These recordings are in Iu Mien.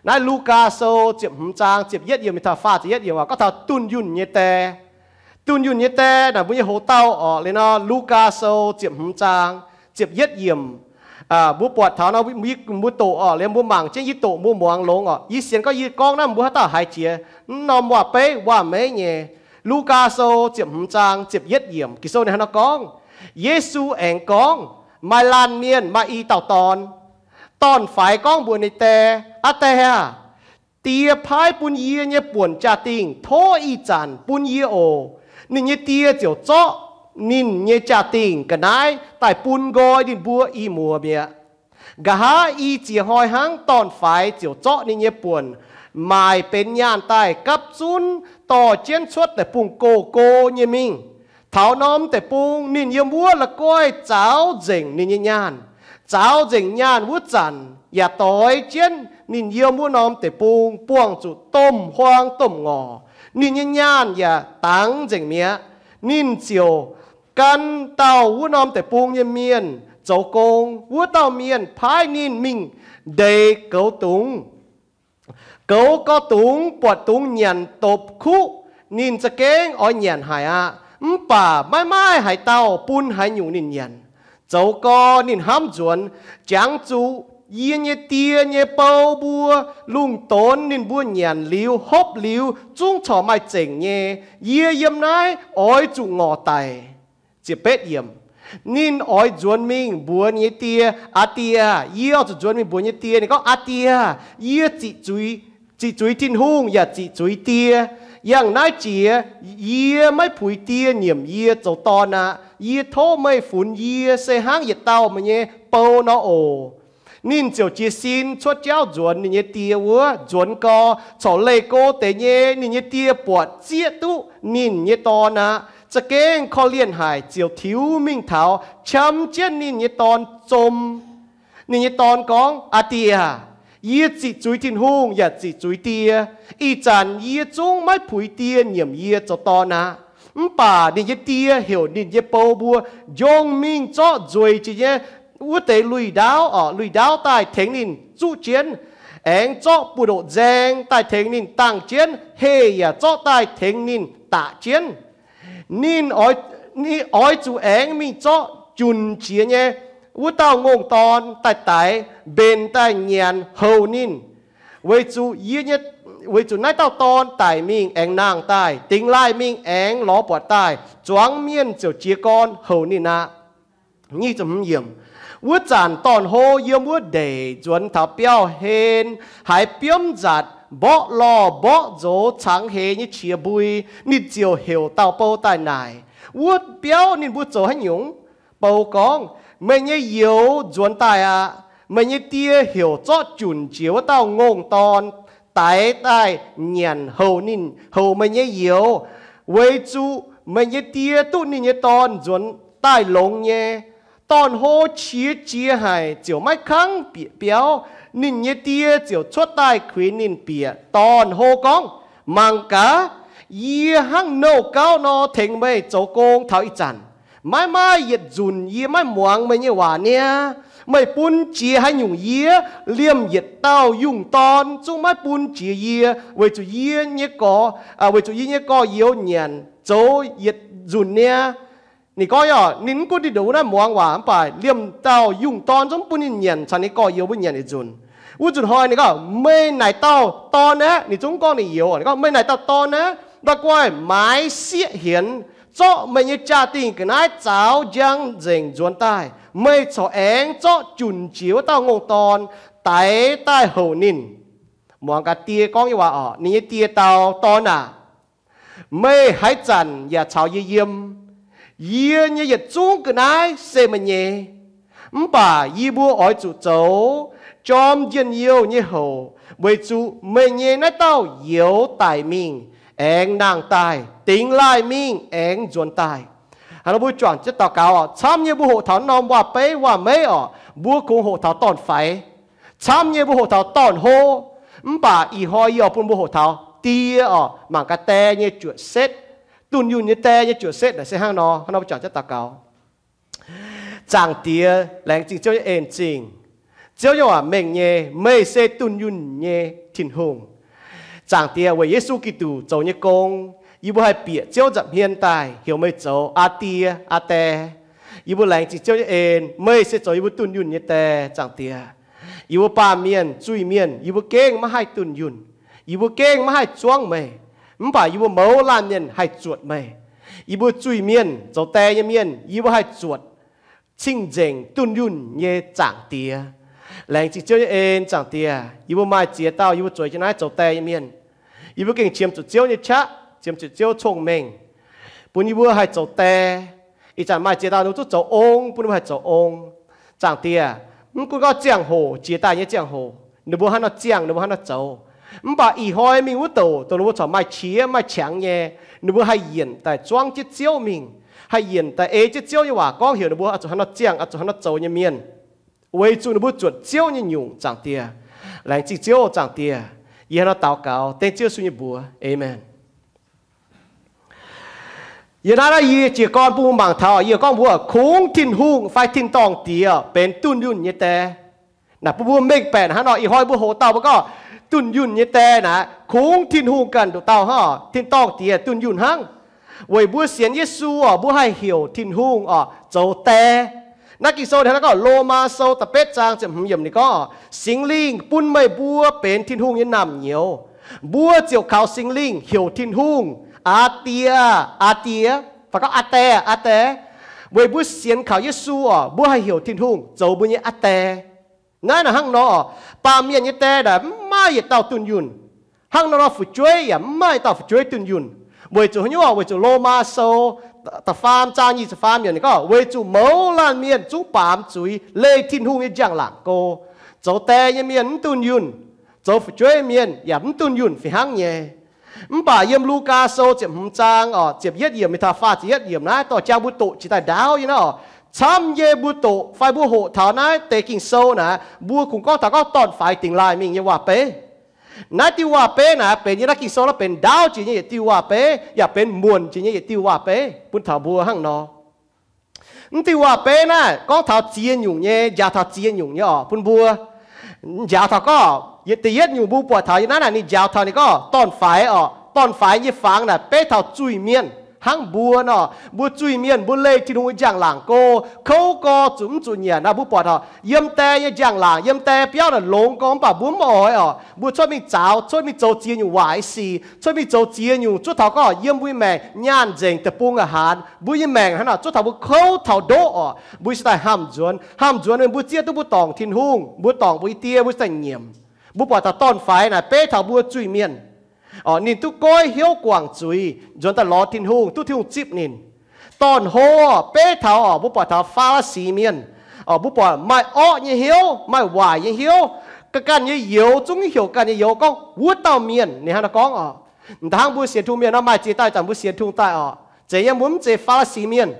Naaiv Lugaa Sou ziepc hmz zaang ziepc yietv yiemc taux faah ziepc yietv yiemc gorngv taux dunh yunh nyei die. Dunh yunh nyei die naaic mbuo nyei hoc-dauh orqc, liuz nor Lugaa Sou ziepc hmz zaang ziepc yietv yiemc. Mbuo buatc taux nor, mbuo doqc orqc, liuz mbuo mangc jienv yie doqc mbuo muangx longx orqc. Yie sienx gorngv yie gorngv naaiv mbuo haaix dauh haiz jiex. Mv norm waac-beiv waac-meiv nyei. Lugaa Sou ziepc hmz zaang ziepc yietv yiemc, Ging-Sou ninh hnangv nor gorngv, Yesu aengx gorngv, Maaih laanh mienh maaih i dauh dorn. Dorn-faix gorngv mbuox ninh die, Aa Die aah! Die paaiv bun yie nyei buonc jaa-dingh tov ih zanc bun yie oc. Ninh nyei die ziouc zorqv ninh nyei jaa-dingh ga'naaiv daaih bun nqoi ninh mbuo i muoz mi'aqv. Nqa'haav i ziex hnoi hnangv, dorn-faix ziouc zorqv ninh nyei buonc maaic benx nyaanh daaih gapv zunv dorh jienv cuotv deic-bung go-go nyei mingh. Taux norm deic-bung ninh yiem wuov la'guaih zaaux nzengc ninh nyei nyaanh. Zaaux nzengc nyaanh wuov zanc yaac doix jienv ninh yiem wuov norm deic-bung buangh zuqc domh huaang domh ngorc. Ninh nyei nyaanh yaac dangx nzengc mi'aqv. Ninh ziouc gan dauh wuov norm deic-bung nyei mienh zoux gong. Wuov dauh mienh paaiv ninh mingh ndeic goux dungz. Goux gau dungz, buatc dungz nyanc dopc kuqv, ninh za'gengh oix nyanc haic aqv. Mv baac maiv maaih haaix dauh bun haaix nyungc ninh nyanc. Zoux gau ninh hnamv nzuonx, Jangx zuqc yie nyei die nyei bou mbuo lungh donx ninh mbuo nyanc liuz hopv liuz zungv corc maaih zengc nyei. Yie yiem naaiv oix zuqc ngorc daic. Ziepc betv yiemc, ninh oix nzuonx mingh mbuox nyei die, Aa Die aah! Yie oix zuqc nzuonx mingh mbuox nyei die. Ninh gorngv, Aa Die aah! Yie ziqc zuiz Tin-Hungh yaac ziqc zuiz die. Yangh naaiv jiex yie maiv puix die nyiemc yie zoux dorn aqv. Yie tov meih funx yie se hnangv yietc dauh meih nyei bou nor oc. Ninh ziouc jiez sin cuotv jauv nzuonx ninh nyei die wuov. Nzuonx gau, corc leih go deix nyei, ninh nyei die buatc zieqv duqv ninh nyei dorn aqv. Za'gengh korv-lienh haic, ziouc tiux mingh taux, qam jienv ninh nyei dorn zom. Ninh nyei dorn gorngv, Aa Die aah! Yie ziqc zuiz Tin-Hungh yaac ziqc zuiz die. Ih zanc yie zungv maiv puix die nyiemc yie zoux dorn aqv. Mv baac ninh nyei die heuc ninh nyei bou mbuo njongh mingh zorqv nzueic jiex nyei wuov deix lui-ndaauv, orqc, lui-ndaauv daaih tengx ninh zuqv jienv, aengx zorqv buoz-ndoqv nzaeng daaih tengx ninh dangh jienv, heh yaac zorqv daaih tengx ninh daqc jienv. Ninh oix zuqc aengx mingh zorqv junc jiex nyei wuov dauh ngongh dorn daaih daix, mbenc daaih nyanc houc ninh. Weic zuqc, weic zuqc naaiv dauh dorn daic mingh aengx nangh daaih, dingx laaih mingh aengx lorz buatc daaih, zuangx mienh ziouc jiez gorn houc ninh aqv. Wuov zanc dorn-hlo yiem wuov ndeic nzuonx taux biauv-hlen, haiz biomv nzatc, mborqv lorh mborqv nzox cangx heix nyei qiex mbui. Ninh ziouc heuc dauh bou daaih naaic, wuov biauv ninh mbuo zoux haaix nyungc? Bou gorngv, Meih nyei youz nzuonx daaih aqv. Meih nyei die heuc zorqv junc jiex wuov dauh ngongh dorn daix daaih nyanc houc ninh, houc meih nyei youz, weic zuqc meih nyei die duqv ninh nyei dorn nzuonx daaih longx nyei. Dorn-hlo qiex jiez haic ziouc maiv kangv bieqc biauv. Ninh nyei die ziouc cuotv daaih kuinx ninh bieqc. Dorn-hlo gorngv, Mangc gaax, yie hnangv nouh gauv nor tengx meih zoux gong taux ih zanc. Maiv maaih yietc nzunc yie maiv muangx meih nyei waac niaa. Meih bun jiex haaix nyungc yie? Liemh yietc dauh yungh dorn zungv maiv bun jiex yie, weic zuqc yie nyei gorx, weic zuqc yie nyei gorx-youz nyanc zoux yietc nzunc niaa. Ninh gorngv, ninh mv gunv ninh nduqc naaiv muangx waac, mv baac liemh dauh yungh dorn zungv mv bun ninh nyanc caux ninh gorx-youz mbuo nyanc yietc nzunc. Wuov nzunc hnoi ninh gorngv, Meih naaic dauh dorn aeqv? Ninh zungv gorngv ninh youz. Ninh gorngv, Meih naaic dauh dorn aeqv? La'guaih maaiz sieqv hienx, zorqv meih nyei jaa-dingh ga'naaiv zaaux njang nzengc nzuonx daaih. Meih corc aengx zorqv junc jiex wuov dauh ngongh dorn daix daaih houc ninh. Muangx gaax die gorngv nyei waac orqc. Ninh nyei die dau, Dorn aah! Meih haaix zanc yaac caux yie yiem. Yie nyei yietc zungv ga'naaiv se meih nyei. Mv baac yie mbuo oix zuqc zoux jorm njien-youh nyei houc, weic zuqc meih nyei naaiv dauh youz daic mingh aengx nangh daaih, dingx laaih mingh aengx nzuonx daaih. Hnangv nor mbuo juangc jienv daux gaux oc. Camv nyei mbuo hoqc taux norm waac-beiv waac-meiv orqc, mbuo kungx hoqc taux dorn-faix. Camv nyei mbuo hoqc taux dorn-hlo. Mv baac ih hnoi yie oix bun mbuo hoqc taux die orqc. Mangc gaax die nyei juoqc setv, dunh yunh nyei die nyei juoqc setv naaic se hnangv nor. Hnangv nor mbuo juangc jienv daux gaux. Zaangc Diex, laengz zingh Ziouv nyei en zingh. Ziouv nyei waac mengh nyei, meih se dunh yunh nyei Tin-Hungh. Zaangc Diex, weic Yesu Giduc zoux nyei gong, yie mbuo haih bieqc Ziouv nza'hmien daaih heuc meih zoux Aa Die, Aa Die. Yie mbuo laengz zingh Ziouv nyei en, meih se zoux yie mbuo dunh yunh nyei Die, Zaangc Diex. Yie mbuo baamh mienh, zuiz-mienh, yie mbuo gengh maiv haih dunh yunh. Yie mbuo gengh maiv haih zuangv meih, mv baac yie mbuo mouz laanh mienh haih zuotc meih. Yie mbuo zuiz-mienh, zoux die nyei mienh, yie mbuo haih zuotc cing-nzengc dunh yunh nyei Zaangc Diex. Laengz zingh Ziouv nyei en, Zaangc Diex. Yie mbuo maaih ziex dauh yie mbuo zueiz jienv naaiv zoux die nyei mienh. Yie mbuo gengh qiemx zuqc Ziouv nyei qaqv, qiemx zuqc Ziouv cong-mengh, bun yie mbuo haih zoux die. Ih zanc maaih ziex dauh ninh mbuo zungv zoux ong, bun ninh mbuo haih zoux ong. Zaangc Diex, mv gunv gorngv ziangh hoc, jiex daaih nyei ziangh hoc, ninh mbuo hnangv nor ziangh, ninh mbuo hnangv nor zoux. Mv baac ih hnoi mingh wuov douc, dongh ninh mbuo corc maaih qiex maaih qangx nyei, ninh mbuo haih yienc daaih zuangv jienv Ziouv mingh, haih yienc daaih ei jienv Ziouv nyei waac gorngv heuc ninh mbuo oix zuqc hnangv nor ziangh, oix zuqc hnangv nor zoux nyei mienh, weic zuqc ninh mbuo zuotc Ziouv nyei nyungc, Zaangc Diex. Laengz zingh Ziouv, Zaangc Diex. Yie hnangv nor daux gaux dengv Ziouv Yesu nyei mbuox. Aamen. Yie naaiv, naaiv yie jiez gorn bun mbuo mangc taux, yie gorngv mbuo kungx Tin-Hungh fai tin-dorngh Diex benx dunh yunh nyei die. Naaic bun mbuo mengh baeqc hnangv nor, ih hnoi mbuo hoqc dauh mbuo gorngv dunh yunh nyei die naaic, kungx Tin-Hungh ganh nduqc dauh hnangv, tin-dorngh Diex dunh yunh hnangv. Weic mbuo sienx Yesu orqc, mbuo haih heuc Tin-Hungh orqc zoux die. Naaiv Ging-Sou hnangv naaiv gorngv, Lomaa Sou da'betv zaang ziepc hmz yiemc ninh gorngv, Singx Lingh bun meih mbuo benx Tin-Hungh nyei naamh nyouz. Mbuo ziouc kaux Singx Lingh heuc Tin-Hungh, Aa Die, Aa Die, fai gorngv, Aa Die, Aa Die. Weic mbuo sienx kaux Yesu orqc, mbuo haih heuc Tin-Hungh zoux mbuo nyei Aa Die. Naaiv naaic hnangv nor, baamh mienh nyei die naaic mv maaih yietc dauh dunh yunh. Hnangv nor nor fu'jueiv yaac mv maaih dauh fu'jueiv dunh yunh. Weic zuqc haaix nyungc? Weic zuqc Lomaa Sou da'faam zaang nyic ziepc faam yiemc ninh gorngv, weic zuqc mouz laanh mienh zungv baamz zuiz, leih Tin-Hungh nyei njang-laangc go. Zoux die nyei mienh mv dunh yunh, zoux fu'jueiv mienh yaac mv dunh yunh fih hnangv nyei. Mv baac yiem Lugaa Sou ziepc hmz zaang orqc, ziepc yietv yiemc mingh taux faah ziepc yietv yiemc naaiv dorh jangx mbuo doqc jiex daaih ndaauv nyei naaiv orqc. Camv nyei mbuo doqc fai mbuo hoqc taux naaiv deix Ging-Sou naaic, mbuo kungx gorngv taux gorngv dorn-faix dingx laaih mingh nyei waac-beiv. Naaiv diuh waac-beiv naaic benx yiem naaiv Ging-Sou naaiv benx ndaauv jiex nyei yietc diuh waac-beiv, yaac benx muonc jiex nyei yietc diuh waac-beiv bun taux mbuo hnangv nor. Mv diuh waac-beiv naaiv gorngv taux ziex nyungc nyei, njaaux taux ziex nyungc nyei orqc bun mbuo. Njaaux taux gorngv, da'yietv nyungc mbuo buatc taux yiem naaiv naaic ninh njaaux taux ninh gorngv dorn-faix orqc. Dorn-faix nyei fangx naaic beiv taux zuiz-mienh hnangv mbuo nor. Mbuo zuiz-mienh mbuo leih Tin-Hungh nyei njang-laangc go, kouv go, zuqc mv zuqc nyanc nor. Mbuo buatc taux yiem die nyei njang-laangc, yiem die biauv naaic longx gorngv, mv baac mbuo mv oix orqc. Mbuo cuotv mingh zaaux, cuotv mingh zoux ziex nyungc waaic sic, cuotv mingh zoux ziex nyungc zuov taux gorngv yiem mbuo nyei maengc nyaanh nzengc deic-bung aqc haanz. Mbuo nyei maengc hnangv naaic zuov taux mbuo kouv taux ndoqv orqc. Mbuo se daaih hamh nzuonx, hamh nzuonx mbuo zieqv duqv mbuo dorngc Tin-Hungh, mbuo dorngc mbuo nyei die, mbuo se daaih nyiemc. Mbuo buatc taux dorn-faix naaic beiv taux mbuo zuiz-mienh. Orqc, ninh duqv goiv hnyouv guangc zuiz, nzuonx daaih lorz Tin-Hungh, duqv Tin-Hungh zipv ninh. Dorn-hlo orqc, beiv taux orqc, mbuo buatc taux Faa^laa^si mienh. Orqc, mbuo buatc maaih orqv nyei hnyouv, maaih waaic nyei hnyouv, ganh ganh nyei youz, zungv heuc ganh nyei youz gorngv wuov dauh mienh. Ninh hnangv naaiv gorngv orqc. M'daaih hnangv mbuo sienx Tin-Hungh mienh nor, maaih ziex dauh ih zanc mbuo sienx Tin-Hungh daaih orqc, zeiz yiem mbuo mv zeiz Faa^laa^si mienh.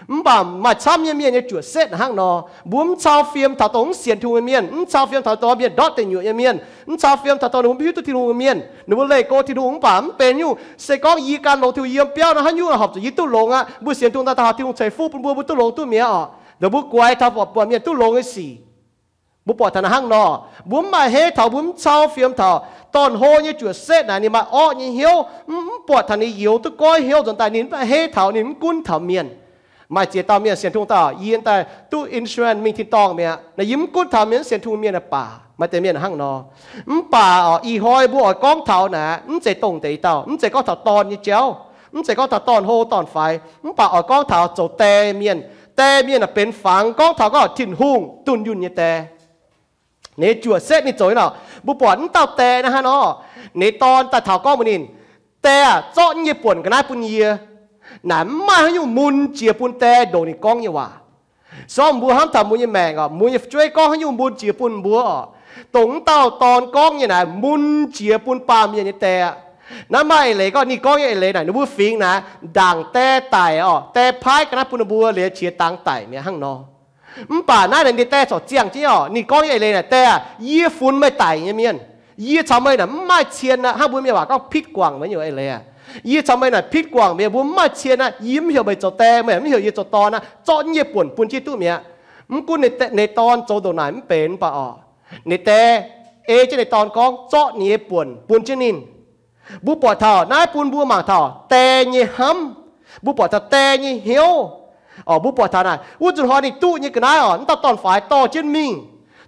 Mv baac maaih camv nyei mienh nyei juoqc setv hnangv nor, mbuo mv cau fiem taux dongh mv sienx Tin-Hungh nyei mienh, mv cau fiem taux dongh mienh ndortv deic nyuoqc nyei mienh, mv cau fiem taux dongh ninh mbuo mv hiuv duqv Tin-Hungh nyei mienh, ninh mbuo leih go Tin-Hungh mv baac mv benx nyungc. Se gorngv yie gan longx Tin-Hungh yiem biauv nor, haaix nyungc horpc zuqc yie duqv longx aqv. Mbuo sienx Tin-Hungh daaih, daaih horpc Tin-Hungh ceix fuqv bun mbuo, mbuo duqv longx duqv mi'aqv orqc. Dongh mbuo guaix taux buatc mienh duqv longx nyei sic, mbuo buatc taux naaiv hnangv nor, mbuo mv maaih heiv taux, mbuo mv cau fiem taux dorn-hlo nyei juoqc setv naaic ninh maaih orqv nyei hnyouv, mv, mv buatc taux ninh youz duqv goiv hnyouv nzuonx daaih ninh mv maaih heiv taux, ninh mv gunv taux mienh. Maaih ziex dauh mienh sienx Tin-Hungh daaih, yie daaih duqv insurance mingh tin-dorngh mi'aqv. Naaiv yie mv gunv taux mienh, mv sienx Tin-Hungh mienh baac maaih deix mienh hnangv nor. Mv baac orqc, ih hnoi mbuo oix gorngv taux naaic, mv zeiz dongh deix dauh, mv zeiz gorngv taux dorn nyei jauv, mv zeiz gorngv taux dorn-hlo dorn-faix, mv baac oix gorngv taux zoux die mienh. Die mienh aeqv, benx fangx gorngv taux gorngv Tin-Hungh dunh yunh nyei die. Ninh juoqc setv ninh zoux nyei nor, mbuo buatc mv dauh die naaiv hnangv nor, ninh dorn daaih taux gorngv mbuox ninh, Die aah, zorqv naaiv nyei buonc ga'naaiv bun yie. Naaic mv maaih haaix nyungc mun jiex bun die ndongc ninh gorngv nyei waac. Sorng mbuo hnamv taux mbuo nyei maengc orqc, mbuo nyei fu'jueiv gorngv haaix nyungc mun jiex bun mbuo orqc, dongh mv dauh dorn gorngv nyei naaic mun jiex bun baamh mienh nyei die aqv. Naaiv maaih eix leiz gorngv ninh gorngv nyei eix leiz naaic, ninh mbuo fingx naaic ndaangc die daic orqc, die paaiv ga'naaiv bun ninh mbuo liuz qiex dangx daic mi'aqv hnangv nor. Mv baac naaiv naaic ninh die corc ziangh jienv orqc, ninh gorngv nyei eix leiz naaic, Die aah, yie funx meih daic nyei mienh. Yie caux meih naaic mv maaih cien aqv. Hnangv mbuo mienh waac gorngv pitv guangc mienh nyei eix leiz aqv. Yie caux meih naaic pitv guangc mienh, mbuo mv maaih cien aqv. Yie mv heuc meih zoux die, meih mv heuc yie zoux dorn aqv. Zorqv naaiv nyei buonc bun jienv duqv mi'aqv. Mv gunv ninh dorn zoux ndongc naaic mv benx mv baac orqc, Ninh die ei jienv ninh dorn gorngv zorqv ninh nyei buonc bun jienv ninh. Mbuo buatc taux naaiv bun mbuo mangc taux die nyei hnamv. Mbuo buatc taux die nyei hnyouv. Mbuo buatc taux naaic wuov nzunc hnoi ninh duqv nyei ga'naaiv oc, wuov dauh dorn-faix dorh jienv mingh,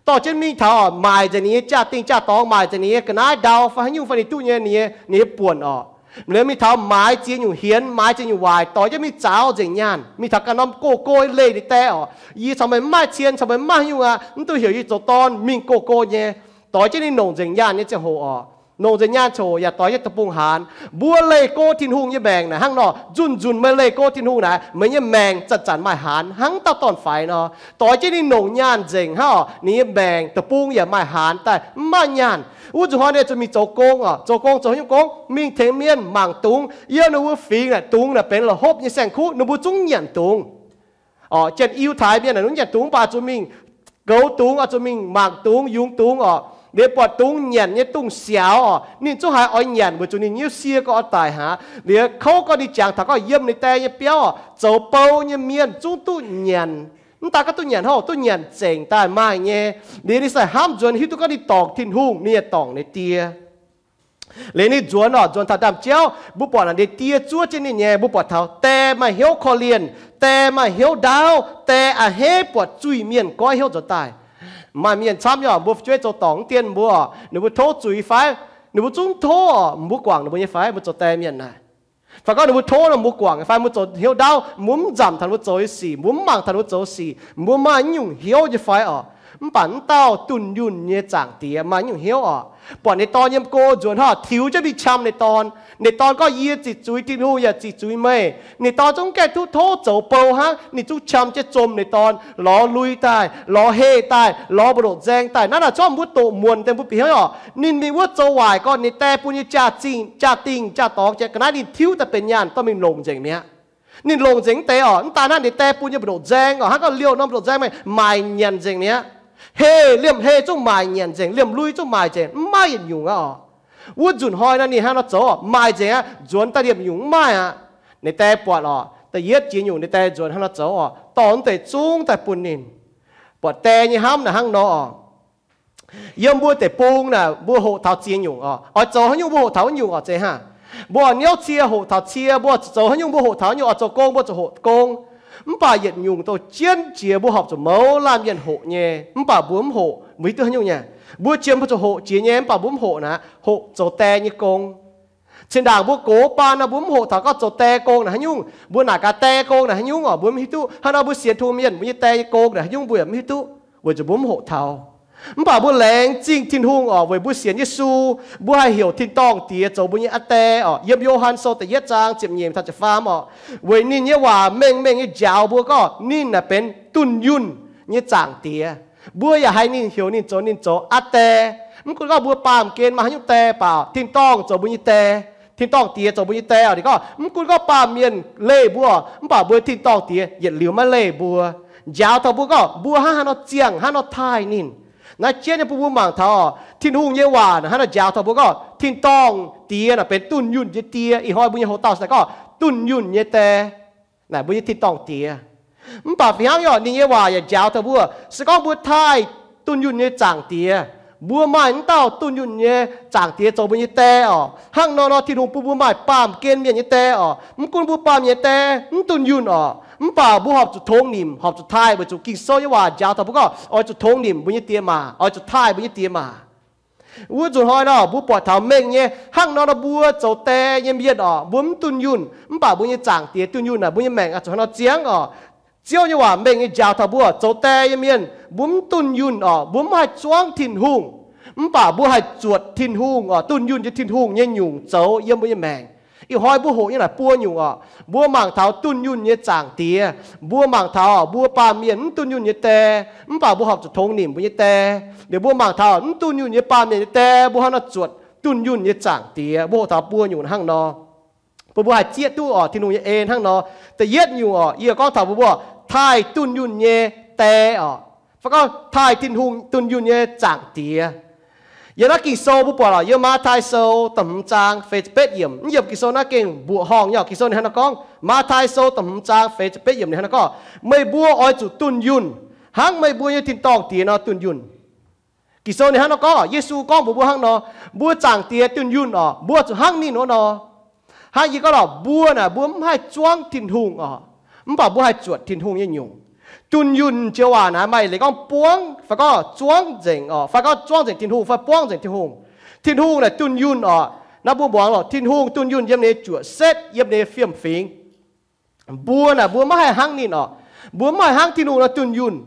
dorh jienv mingh taux oc, maaic nzengc ninh nyei jaa-dingh jaa-dorngx, maaic nzengc ninh nyei ga'naaiv ndau fai haaix nyungc fai ninh duqv nyei, ninh nyei, ninh nyei buonc oc. Liuz mingh taux maaiz ziex nyungc hienx, maaiz ziex nyungc waaic, doix jienv mingh zaaux nzengc nyaanh, mingh taux ganh norm go-go leih ninh die oc. Yie caux meih mv maaih cien, caux meih mv maaih haaix nyungc aqv, mv duqv heuc yie zoux dorn, mingh go-go nyei. Doix jienv ninh longc nzengc nyaanh nyei ziangh hoc oc, longc nzengc nyaanh ziangh hoc yaac doix jienv deic-bung haanz. Mbuo leih go Tin-Hungh nyei maengc naaic hnangv nor, nzunc nzunc meih leih go Tin-Hungh naaic, meih nyei maengc zanc-zanc maaih haanz hnangv dauh dorn-faix nor. Doix jienv ninh longc nyaanh nzengc hnangv oc, ninh nyei maengc deic-bung yaac maaih haanz daaih, mv maaih nyaanh. Wuov nzunc hnoi ninh zuqc mingh zoux gong oc, zoux gong zoux haaix nyungc gong? Mingh tengx mienh mangc dungz. Yiem ninh mbuo fingx naaic dungz naaic benx la'hopv nyei saeng-kuv, ninh mbuo zungv nyanc dungz. Oc, janx-Yiutai mienh naaic, ninh mbuo nyanc dungz mv baac zuqc mingh goux dungz, oix zuqc mingh mangc dungz, yungz dungz oc. Liuz buatc dungz nyanc nyei dongh siaaux oc, ninh zungv haiz oix nyanc weic zuqc ninh nyei sie gorngv oix daic hnangv. Liuz kouv gorngv ninh jangx taux gorngv yiem ninh die nyei biauv oc, zoux bou nyei mienh zungv duqv nyanc. Mv daan gorngv duqv nyanc hnangv, duqv nyanc zengc daaih maaih nyei. Liuz ninh se hnamv nzuonx hiuv duqv gorngv ninh dorngc Tin-Hungh, ninh yaac dorngc ninh die. Liuz ninh nzuonx oc, nzuonx taux ndaamv-jauv, mbuo buatc naaic ninh die zuov jienv ninh nyei. Mbuo buatc taux die maaih hnyouv korv-lienh, die maaih hnyouv ndaauv, die a'hneiv buatc zuiz-mienh goiv hnyouv nzuonx daaih. Maaih mienh camv nyei oc, mbuo fu'jueiv zoux dorngc mv dien mbuo, ninh mbuo tov zuiz fai, ninh mbuo zungv tov oc, mbuo guangc ninh mbuo nyei fai? Mbuo zoux die mienh naaic, fai gorngv ninh mbuo tov nor mbuo guangc fai mbuo zoux hnyouv ndaauv, mbuo mv nzamc taux ninh mbuo zoux nyei sic, mbuo mv mangc taux ninh mbuo zoux sic, mbuo maaih naaiv nyungc hnyouv nyei fai oc? Mv baac wuov dauh dunh yunh nyei Zaangc Diex maaih naaiv nyungc hnyouv oc. Buatc ninh dorn yiem go nzuonx hnangv, tiux jienv mingh qam ninh dorn. Ninh dorn gorngv, Yie ziqc zuiz Tin-Hungh yaac ziqc zuiz meih. Ninh dorn zungv gaengh duqv tov zoux bou hnangv, ninh zungv qam jienv zomh ninh dorn, lorz lui daaih, lorz heh daaih, lorz mbu'ndongx nzaeng daaih. Naaiv naaic zorqv mbuo doqc muonc deix mbuo bieqc hnyouv oc. Ninh mingh wuov zoux waaic gorn ninh die bun nyei jaa-dingh, jaa-dingh jaa-dorngx, jiex ga'naaiv ninh tiuv daaih benx nyaanh, dorh mingh longc nzengc mi'aqv. Ninh longc nzengc deix oc. Mv daan hnangv, ninh die bun nyei mbu'ndongx nzaeng oc, hnangv gorngv liouh norm mbu'ndongx nzaeng maengc maaic nyanc nzengc mi'aqv. Heh, liemh heh zungv maaic nyanc nzengc, liemh lui zungv maaic nzengc, mv maaih yietc nyungc aqv oc. Wuov nzunc hnoi nor ninh hnangv nor zoux oc, maaic nzengc aqv, nzuonx daaih liemh nyungc mv maaih aqv. Ninh die buatc oc, da'yietv jiex nyungc ninh die nzuonx hnangv nor zoux oc, dorh wuov deix zungv daaih bun ninh. Buatc die nyei hnamv naaic hnangv nor oc. Yiem mbuo deic-bung naaic mbuo hoqc taux ziex nyungc oc. Oix zoux haaix nyungc mbuo hoqc taux wuov nyungc oc, zeiz hnangv. Mbuo oix niouv cie hoqc taux cie, mbuo zoux haaix nyungc mbuo hoqc taux wuov nyungc, oix zoux gong mbuo zuqc hoqc gong. Mv baac yietc nyungc douh jienv jiex mbuo horpc zuqc mouz laanh mienh hoqc nyei, mv baac mbuo mv hoqc, mbuo hiuv duqv haaix nyungc nyei? Mbuo jiem mbuo zuqc hoqc jiex nyei, mv baac mbuo mv hoqc naaic, hoqc zoux die nyei gong. Cin-ndaangc mbuo gox baan nor mbuo mv hoqc taux gorngv zoux die gong naaic haaix nyungc, mbuo naaic gaax die gong naaic haaix nyungc oc, mbuo mv hiuv duqv. Hnangv nor mbuo sienx tungh mienh mbuo nyei die nyei gong naaic haaix nyungc mbuo yaac mv hiuv duqv, weic zuqc mbuo mv hoqc taux. Mv baac mbuo laengz zingh Tin-Hungh oc, weic mbuo sienx Yesu, mbuo haih heuc tin-dorngh Diex zoux mbuo nyei Aa Die oc. Yiem Yo^han Sou da'yietv zaang ziepc nyeic taux ziepc faam oc, weic ninh nyei waac mengh mengh nyei njaaux mbuo gorngv ninh naaic benx dunh yunh nyei Zaangc Diex. Mbuo yaac haih ninh heuc ninh zoux ninh zoux Aa Die. Mv gunv gorngv mbuo baamh gen maaih haaix nyungc die baac tin-dorngh zoux mbuo nyei die, tin-dorngh Diex zoux mbuo nyei die oc. Ninh gorngv mv gunv gorngv baamh mienh leih mbuo, mv baac mbuo tin-dorngh Diex yietc liuz maiv leih mbuo, njaaux taux mbuo gorngv mbuo hnangv haaix nor ziangh, hnangv haaix nor taaih ninh. Naaiv jienv nyei bun mbuo mangc taux Tin-Hungh nyei waac naaic hnangv haaix nor njaaux taux mbuo gorngv tin-dorngh Diex naaic benx dunh yunh nyei Die. Ih hnoi mbuo nyei houx dauh se gorngv dunh yunh nyei die naaic mbuo nyei tin-dorngh Diex. Mv baac fih hnangv nyei oc, ninh nyei waac yaac njaaux taux mbuo, se gorngv mbuo taaih dunh yunh nyei Zaangc Diex, mbuo maaih wuov dauh dunh yunh nyei Zaangc Diex zoux mbuo nyei die oc. Hnangv nor nor Tin-Hungh bun mbuo maaih baamh gen mienh nyei die oc. Mv gunv mbuo baamh mienh nyei die mv dunh yunh oc, mv baac mbuo horpc zuqc tongx nimc, horpc zuqc taaih, weic zuqc Ging-Sou nyei waac njaaux taux mbuo gorngv oix zuqc tongx nimc mbuo nyei die maa, oix zuqc taaih mbuo nyei die maa. Wuov nzunc hnoi nor mbuo buatc taux mengh nyei hnangv nor nor mbuo zoux die nyei mienh oc, mbuo mv dunh yunh, mv baac mbuo nyei Zaangc Diex dunh yunh naaic, mbuo nyei maengc oix zuqc hnangv nor ziangv oc. Ziouv nyei waac mengh nyei njaaux taux mbuo zoux die nyei mienh, mbuo mv dunh yunh oc, mbuo mv haih zuangv Tin-Hungh, mv baac mbuo haih zuotc Tin-Hungh oc, dunh yunh nyei Tin-Hungh nyei nyungc zoux yiem mbuo nyei maengc. Ih hnoi mbuo hoqc nyei naaic buo nyungc oc. Mbuo mangc taux dunh yunh nyei Zaangc Diex. Mbuo mangc taux mbuo baamh mienh mv dunh yunh nyei die, mv baac mbuo horpc zuqc tongx nimc mbuo nyei die. Liuz mbuo mangc taux mv dunh yunh nyei baamh mienh nyei die, mbuo hnangv nor zuotc dunh yunh nyei Zaangc Diex. Mbuo hoqc taux buo nyungc hnangv nor, bun mbuo haih zieqv duqv oc, Tin-Hungh nyei en hnangv nor. Da'yietv nyungc oc, yie gorngv taux mbuo, mbuo taaih dunh yunh nyei die oc, fai gorngv taaih Tin-Hungh dunh yunh nyei Zaangc Diex. Yiem naaiv Ging-Sou mbuo buatc oc, yiem Matv^taai Sou da'hmz zaang feix ziepc betv yiemc. Mv yiemc Ging-Sou naaiv gengh mbuoqc horngh nyei oc. Ging-Sou ninh hnangv nor gorngv, Matv^taai Sou da'hmz zaang feix ziepc betv yiemc ninh hnangv nor gorngv, Meih mbuo oix zuqc dunh yunh, hnangv meih mbuo nyei tin-dorngh Diex nor dunh yunh. Ging-Sou ninh hnangv nor gorngv, Yesu gorngv mbuox mbuo hnangv nor, mbuo Zaangc Diex dunh yunh oc, mbuo zuqc hnangv ninh wuov nor. Hnangv yie gorngv lorqc, mbuo naaic mbuo mv haih zuangv Tin-Hungh oc, mv baac mbuo haih zuotc Tin-Hungh nyei nyungc. Dunh yunh joux waac naaic maaih leiz gorngv buangv fai gorngv zuangv nzengc oc, fai gorngv zuangv nzengc Tin-Hungh fai buangv nzengc Tin-Hungh. Tin-Hungh naaic dunh yunh oc. Naaiv mbuo muangx lorqc, Tin-Hungh dunh yunh yiem ninh nyei juoqc setv, yiem ninh nyei fiem-fingx. Mbuo naaic mbuo maiv haih hnangv ninh oc. Mbuo maiv haih hnangv Tin-Hungh nor dunh yunh,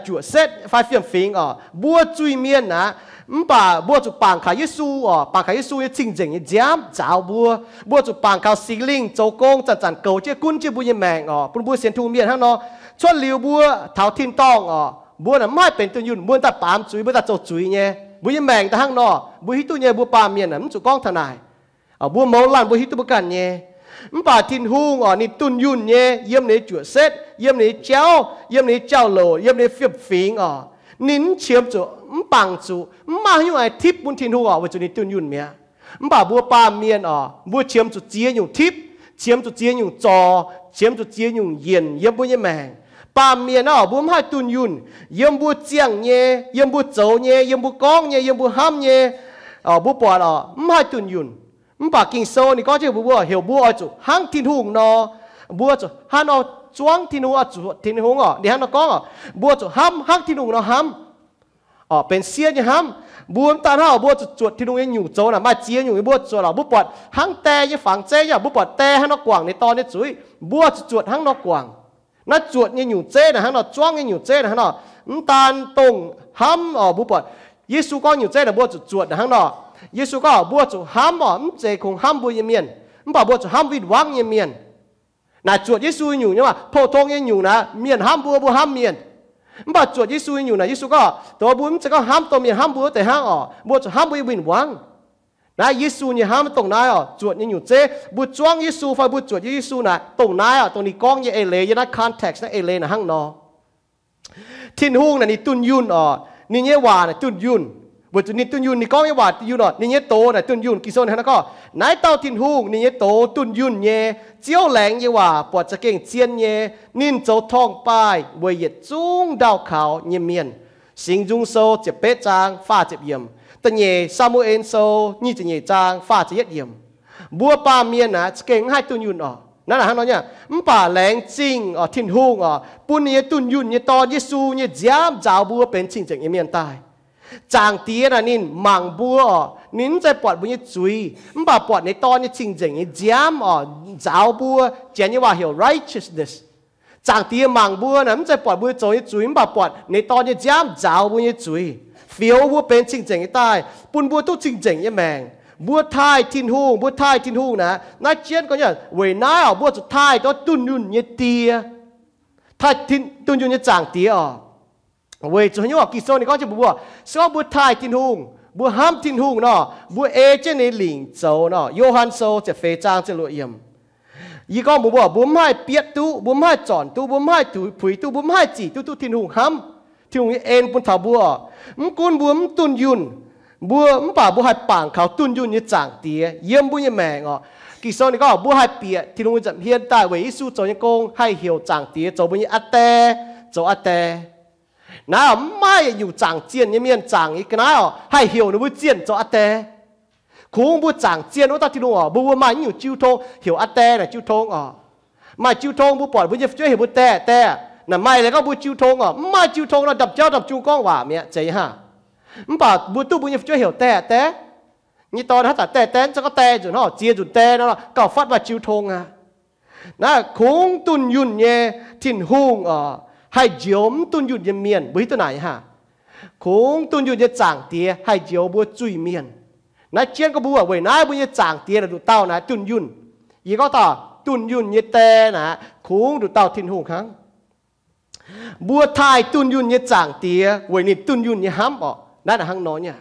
juoqc setv fai fiem-fingx oc. Mbuo zuiz-mienh aqv, mv baac mbuo zuqc bangc kaux Yesu oc, bangc kaux Yesu nyei cing-nzengc nyei nziaamv nzaaux mbuo. Mbuo zuqc bangc kaux Singx Lingh zoux gong zanc-zanc goux jienv gunv jienv mbuo nyei maengc oc, bun mbuo sienx tungh mienh hnangv nor. Cuotv liuz mbuo taux tin-dorngh oc, mbuo naaic mv haih benx dunh yunh, mbuo daaih baamz zuiz, mbuo daaih zoux zuiz nyei. Mbuo nyei maengc daaih hnangv nor, mbuo hiuv duqv nyei, mbuo baamh mienh naaic mv zuqc gorngv taux naaic. Mbuo mouz laanh mbuo hiuv duqv mbuo ganh nyei. Mv baac Tin-Hungh oc, ninh dunh yunh nyei yiem ninh nyei juoqc setv, yiem ninh nyei jauv, yiem ninh nyei jauv-louc, yiem ninh nyei fiem-fingx oc. Ninh mv qiemx zuqc, mv bangc zuqc, mv maaih haaix nyungc haih tipv bun Tin-Hungh oc, weic zuqc ninh dunh yunh mi'aqv. Mv baac mbuo baamh mienh oc, mbuo qiemx zuqc ziex nyungc tipv, qiemx zuqc ziex nyungc zorc, qiemx zuqc ziex nyungc yienc yiem mbuo nyei maengc. Baamh mienh naaiv oc, mbuo mv haih dunh yunh. Yiem mbuo ziangh nyei, yiem mbuo zoux nyei, yiem mbuo gorngv nyei, yiem mbuo hnamv nyei, mbuo buatc oc, mv haih dunh yunh. Mv baac Ging-Sou ninh gorngv jienv mbuox mbuo heuc mbuo oix zuqc hnangv Tin-Hungh nor. Mbuo zuqc hnangv nor zuangv Tin-Hungh oc, zuotc Tin-Hungh oc. Ninh hnangv nor gorngv oc, mbuo zuqc hnamv hnangv Tin-Hungh nor hnamv oc, benx siev nyei hnamv. Mbuo mv daan hnangv oc, mbuo zuqc zuotc Tin-Hungh nyei nyungc zoux naaic, maaih ziex nyungc nyei mbuo zuotc oc. Mbuo buatc hnangv die nyei fangx zeiv nyei, mbuo buatc die hnangv nor guangc ninh dorn nyei zuiz, mbuo zuqc zuotc hnangv nor guangc. Naaiv zuotc nyei nyungc zeiv naaic hnangv nor, zuangv nyei nyungc zeiv naaic hnangv nor. Mv daan dongh hnamv oc, mbuo buatc Yesu gorngv nyungc zeiv naaic mbuo zuqc zuotc naaic hnangv nor. Yesu gorngv mbuo zuqc hnamv oc, mv zeiz kungx hnamv mbuo nyei mienh, mv baac mbuo zuqc hnamv win-wangv nyei mienh. Naaic zuotc Yesu nyei nyungc nyei maah, pou-tong nyei nyungc naaic, mienh hnamv mbuo, mbuo hnamv mienh. Mv baac zuotc Yesu nyei nyungc naaic, Yesu gorngv, dongh mbuo mv zeiz gorngv hnamv dongh mienh hnamv mbuo wuov deix hnangv oc, mbuo zuqc hnamv mbuo nyei win-wangv. Naaiv Yesu nyei hnamv dongh naaiv oc, zuotc nyei nyungc zeiv, mbuo zuangv Yesu fai mbuo zuotc Yesu naaic dongh naaiv oc, dongh ninh gorngv nyei eix leiz, yiem naaiv context naaiv eix leiz naaic hnangv nor. Tin-Hungh naaic ninh dunh yunh oc, ninh nyei waac naaic dunh yunh. Weic zuqc ninh dunh yunh, ninh gorngv nyei waac dunh yunh oc, ninh nyei doz naaic dunh yunh. Ging-Sou naaic hnangv naaiv gorngv, naaiv dauh Tin-Hungh ninh nyei doz dunh yunh nyei. Ziouv laengz nyei waac buatc za'gengh zien nyei. Ninh zoux torngv-baaih weic yietc zungv ndaauh kaux nyei mienh. Singx Nzung Sou ziepc betv zaang faah ziepc yiemc, da'nyeic Saa^mu^en Sou nyic ziepc nyeic zaang faah ziepc yietv yiemc. Mbuo baamh mienh naaic za'gengh mv haih dunh yunh oc. Naaiv hnangv nor nyei, mv baac laengz zingh oc, Tin-Hungh oc, bun ninh nyei dunh yunh nyei Dorn, Yesu, nyei nziaamv nzaaux mbuo benx cing-nzengc nyei mienh daaih. Zaangc Diex naaic ninh mangc mbuo oc, ninh mv zeiz buatc mbuo nyei zuiz, mv baac buatc ninh Dorn nyei cing-nzengc nyei nziaamv oc, nzaaux mbuo. Janx nyei waac heuc righteousness. Zaangc Diex mangc mbuo naaic mv zeiz buatc mbuo zoux nyei zuiz, mv baac buatc ninh Dorn nyei nziaamv nzaaux mbuo nyei zuiz, fioux mbuo benx cing-nzengc nyei daaih, bun mbuo duqv cing-nzengc nyei maengc. Mbuo taaih Tin-Hungh, mbuo taaih Tin-Hungh naaic, naaiv jienv gorngv nyei, weic naaiv oc, mbuo zuqc taaih dunh yunh nyei Die, taaih dunh yunh nyei Zaangc Diex oc. Weic zuqc haaix nyungc oc? Ging-Sou ninh gorngv jienv mbuox mbuo, se gorngv mbuo taaih Tin-Hungh, mbuo hnamv Tin-Hungh nor, mbuo ei jienv ninh lingc zoux nor. Yo^han Sou ziepc feix zaang ziepc luoqc yiemc. Yie gorngv mbuox mbuo, mbuo mv haih bietv duqv, mbuo mv haih zornc duqv, mbuo mv haih puix duqv, mbuo mv haih zic duqv, duqv Tin-Hungh hnamv, Tin-Hungh nyei en bun taux mbuo. Mv gunv mbuo mv dunh yunh, mbuo mv baac mbuo haih bangc kaux dunh yunh nyei Zaangc Diex yiem mbuo nyei maengc oc. Ging-Sou ninh gorngv mbuo haih bieqc Tin-Hungh nza'hmien daaih weic Yesu zoux nyei gong, haih heuc Zaangc Diex zoux mbuo nyei aa Die, zoux aa Die. Naaiv oc, mv maaih yietc nyungc zaangc zienh nyei mienh zaangc nyei ga'naaiv oc, haih heuc ninh mbuo zienh zoux aa Die. Kungx mbuo zaangc zienh wuov dauh Tin-Hungh oc, mbuo, mbuo maaih nyungc jiu tong heuc aa Die naaic jiu tong oc. Maaih jiu tong mbuo buatc mbuo nyei fu'jueiv heuc mbuo Die, Die. Naaic maaih leiz gorngv mbuo jiu tong oc, mv maaih jiu tong nor, ndamv-jauv ndamv-jung gorngv waac mi'aqv, zeiz nyei hnangv. Mv baac mbuo duqv mbuo nyei fu'jueiv heuc Die, Die. Nyei dorn hnangv zanc Die, Die, mv zeiz gorngv Die nzunc hnangv, ziex nzunc Die nor, gauh fatv maaih jiu tong aqv. Naaiv kungx dunh yunh nyei Tin-Hungh oc, haih njoux mv dunh yunh nyei mienh. Mbuo hiuv duqv naaic hnangv. Kungx dunh yunh nyei Zaangc Diex haih njoux mbuo zuiz-mienh. Naaiv jienv gorngv mbuo weic naaiv mbuo nyei Zaangc Diex naaic nduqc dauh naaic dunh yunh. Yie gorngv dauh dunh yunh nyei Die naaic kungx nduqc dauh Tin-Hungh hnangv. Mbuo taaih dunh yunh nyei Zaangc Diex weic ninh dunh yunh nyei hnamv oc. Naaiv naaic hnangv nor nyei.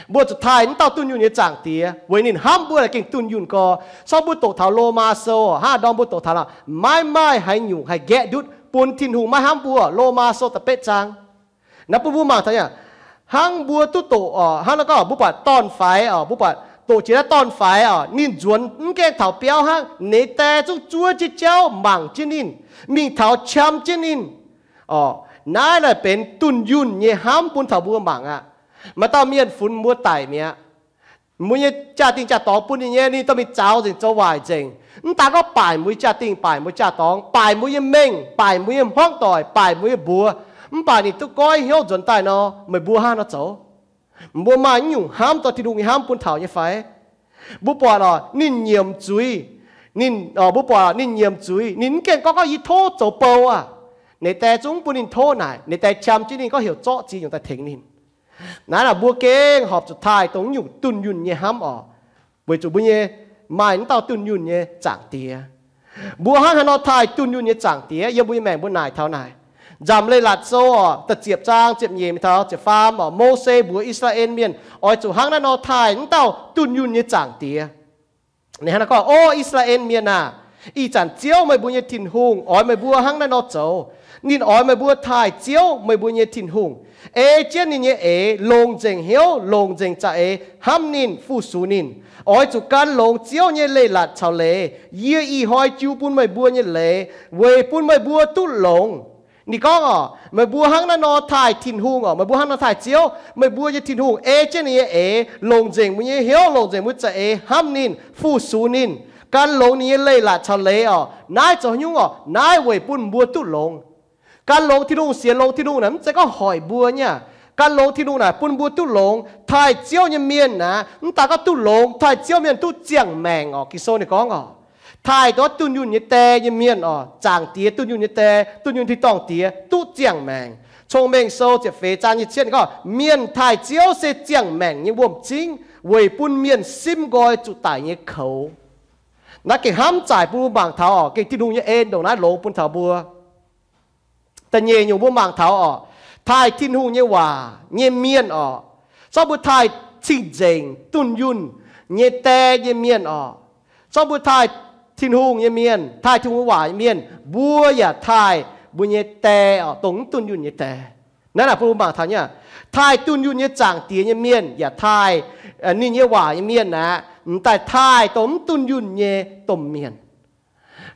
Mbuo zuqc taaih mv dauh dunh yunh nyei Zaangc Diex weic ninh hnamv mbuo naaic gengh dunh yunh gorx. Corc mbuo doqc taux Lomaa Sou hnangv, ndorm mbuo doqc taux nor, maiv maaih haaix nyungc haih nqaeqv ndutv bun Tin-Hungh maiv hnamv mbuo. Lomaa Sou da'betv zaang. Naaiv bun mbuo mangc taux nyei, hnangv mbuo duqv doqc oc, hnangv nor gorngv mbuo buatc dorn-faix oc, mbuo buatc doqc jiex naaiv dorn-faix oc, ninh nzuonx mv gaengh taux biauv hnangv, ninh die zungv zuov jienv jauv mangc jienv ninh, mingh taux qam jienv ninh oc. Naaiv naaic benx dunh yunh nyei hnamv bun taux mbuo mangc aqv. Maaih dauh mienh funx mbuo daic mi'aqv. Mbuo nyei jaa-dingh jaa-dorngx bun ninh nyei, ninh dorh mingh zaux nzengc, zoux waaic nzengc. Mv daan gorngv baaic mbuo nyei jaa-dingh, baaic mbuo jaa-dorngx, baaic mbuo nyei mengh, baaic mbuo nyei hmuangv doic, baaic mbuo nyei mbuox, mv baac ninh duqv goiv hnyouv nzuonx daaih nor, meih mbuo hnangv haaix nor zoux? Mbuo maaih nyungc hnamv dorh Tin-Hungh nyei hnamv bun taux nyei fai? Mbuo buatc oc, ninh nyiemc zuiz. Ninh, mbuo buatc ninh nyiemc zuiz, ninh mv gaengh gorngv, gorngv yie tov zoux bou aqv. Ninh die zungv mv bun ninh tov naaic, ninh die qam jienv ninh, gorngv heuc zorqv ziex nyungc daaih tengx ninh. Naaiv naaic mbuo gengh horpc zuqc taaih dongh nyungc dunh yunh nyei hnamv oc, weic zuqc mbuo nyei maaih mv dauh dunh yunh nyei Zaangc Diex. Mbuo hnangv haaix nor taaih dunh yunh nyei Zaangc Diex yiem mbuo nyei maengc mbuo naaic taux naaic. Nzamc Leiz-Latc Sou oc, da'ziepc zaang ziepc nyeic mingh taux ziepc faam oc, Mose mbuox I^saa^laa^en Mienh oix zuqc hnangv naaiv nor taaih mv dauh dunh yunh nyei Zaangc Diex. Ninh hnangv naaiv gorngv, O I^saa^laa^en Mienh aah! Ih zanc Ziouv, meih mbuo nyei Tin-Hungh, oix meih mbuo hnangv naaiv nor zoux. Ninh oix meih mbuo taaih Ziouv, meih mbuo nyei Tin-Hungh, ei jienv ninh nyei eix longc nzengc hnyouv, longc nzengc za'eix hnamv ninh, fu-sux ninh. Oix zuqc gan longx Ziouv nyei leiz-latc caux leiz, yie ih hnoi jiu bun meih mbuo nyei leiz, weic bun meih mbuo duqv longx. Ninh gorngv oc, meih mbuo hnangv naaiv nor taaih Tin-Hungh oc, meih mbuo hnangv nor taaih Ziouv, meih mbuo nyei Tin-Hungh ei jienv ninh nyei eix, longc nzengc mbuo nyei hnyouv, longc nzengc mbuo za'eix hnamv ninh, fu-sux ninh, gan longx ninh nyei leiz-latc caux leiz oc. Naaiv zoux haaix nyungc oc? Naaiv weic bun mbuo duqv longx. Gan longx Tin-Hungh, sienx longx Tin-Hungh naaic mv zeiz gorngv hoic mbuo nyei. Gan longx Tin-Hungh naaic bun mbuo duqv longx. Taaih Ziouv nyei mienh naaic, mv daan gorngv duqv longx, taaih Ziouv mienh duqv ziangh maengc oc. Ging-Sou ninh gorngv oc, taaih dongh dunh yunh nyei die nyei mienh oc, Zaangc Diex dunh yunh nyei die, dunh yunh tin-dorngh Diex duqv ziangh maengc. Cong-Mengh Sou ziepc feix zaang nyei cietv gorngv, mienh taaih Ziouv se ziangh maengc nyei wuom-zingv, weic bun mienh simv nqoi zuqc daic nyei koux. Naaiv gengh hnamv zaaic bun mbuo mangc taux oc, gengh Tin-Hungh nyei en ndongc naaiv longx bun taux mbuo. Da'nyeic nyungc mbuo mangc taux oc, taaih Tin-Hungh nyei waac nyei mienh oc, zorqv mbuo taaih cing-nzengc dunh yunh nyei die nyei mienh oc, zorqv mbuo taaih Tin-Hungh nyei mienh, taaih Tin-Hungh nyei waac nyei mienh, mbuo yaac taaih mbuo nyei die oc, dongh mv dunh yunh nyei die. Naaiv naaic bun mbuo mangc taux nyei, taaih dunh yunh nyei Zaangc Diex nyei mienh yaac taaih ninh nyei waac nyei mienh aqv, m'daaih taaih dongh mv dunh yunh nyei domh mienh.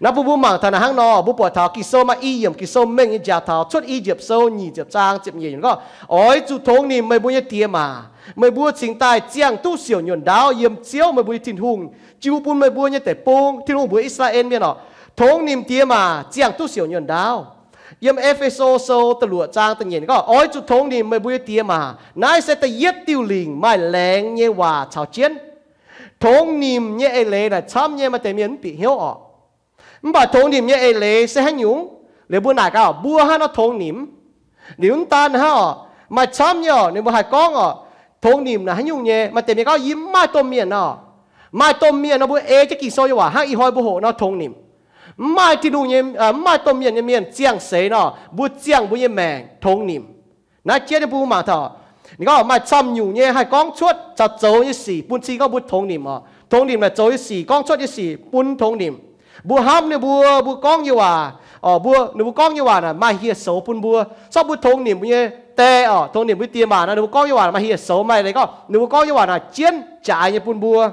Naaiv bun mbuo mangc taux naaic hnangv nor, mbuo buatc taux Ging-Sou maaih i yiemc Ging-Sou mengh nyei njaaux taux Cuotv I^yipv Sou nyic ziepc zaang ziepc nyeic gorngv, Oix zuqc tongx nimc meih mbuo nyei diex maac. Meih mbuo cingx daaih ziangh duqv siouc nyuonh ndaauv yiem Ziouv, meih mbuo nyei Tin-Hungh, jiu bun meih mbuo nyei deic-bung. Tin-Hungh mbuox I^saa^laa^en Mienh oc, tongx nimc diex maac ziangh duqv siouc nyuonh ndaauv. Yiem E^fe^so Sou da'luoqc zaang da'nyeic gorngv, Oix zuqc tongx nimc meih mbuo nyei diex maac. Naaiv se da'yietv diuh lingc maaih laengz nyei waac caux jienv. Tongx nimc nyei eix leiz naaic camv nyei, maaih deix mienh mv bieqc hnyouv oc. Mv baac tongx nimc nyei eix leiz se haaix nyungc? Liuz mbuo naaic gaax, mbuo hnangv nor tongx nimc. Liuz mv daan hnangv oc, maaih camv nyei oc, ninh mbuo haih gorngv oc, tongx nimc naaic haaix nyungc nyei. Maaih deix mienh gorngv, Yie mv maaih domh mienh nor. Maaih domh mienh nor, mbuo ei jienv Ging-Sou nyei waac hnangv ih hnoi mbuo hoqc nor tongx nimc. Mv maaih Tin-Hungh nyei, mv maaih domh mienh nyei mienh ziangh seix nor, mbuo ziangh mbuo nyei maengc tongx nimc. Naaiv jienv nyei bun mbuo mangc taux, ninh gorngv maaih camv nyungc nyei haih gorngv cuotv caux zoux nyei sic bun cing gorngv mbuo tongx nimc oc. Tongx nimc naaic zoux nyei sic, gorngv cuotv nyei sic bun tongx nimc. Mbuo hnamv ninh mbuo, mbuo gorngv nyei waac, mbuo, ninh mbuo gorngv nyei waac naaic maaih hieh soux bun mbuo. Zorqv mbuo tongx nimc mbuo nyei die oc, tongx nimc mbuo diex maac nor, ninh mbuo gorngv nyei waac maaih hieh soux, maaih leiz gorngv ninh mbuo gorngv nyei waac naaic jienv jaaix nyei bun mbuo.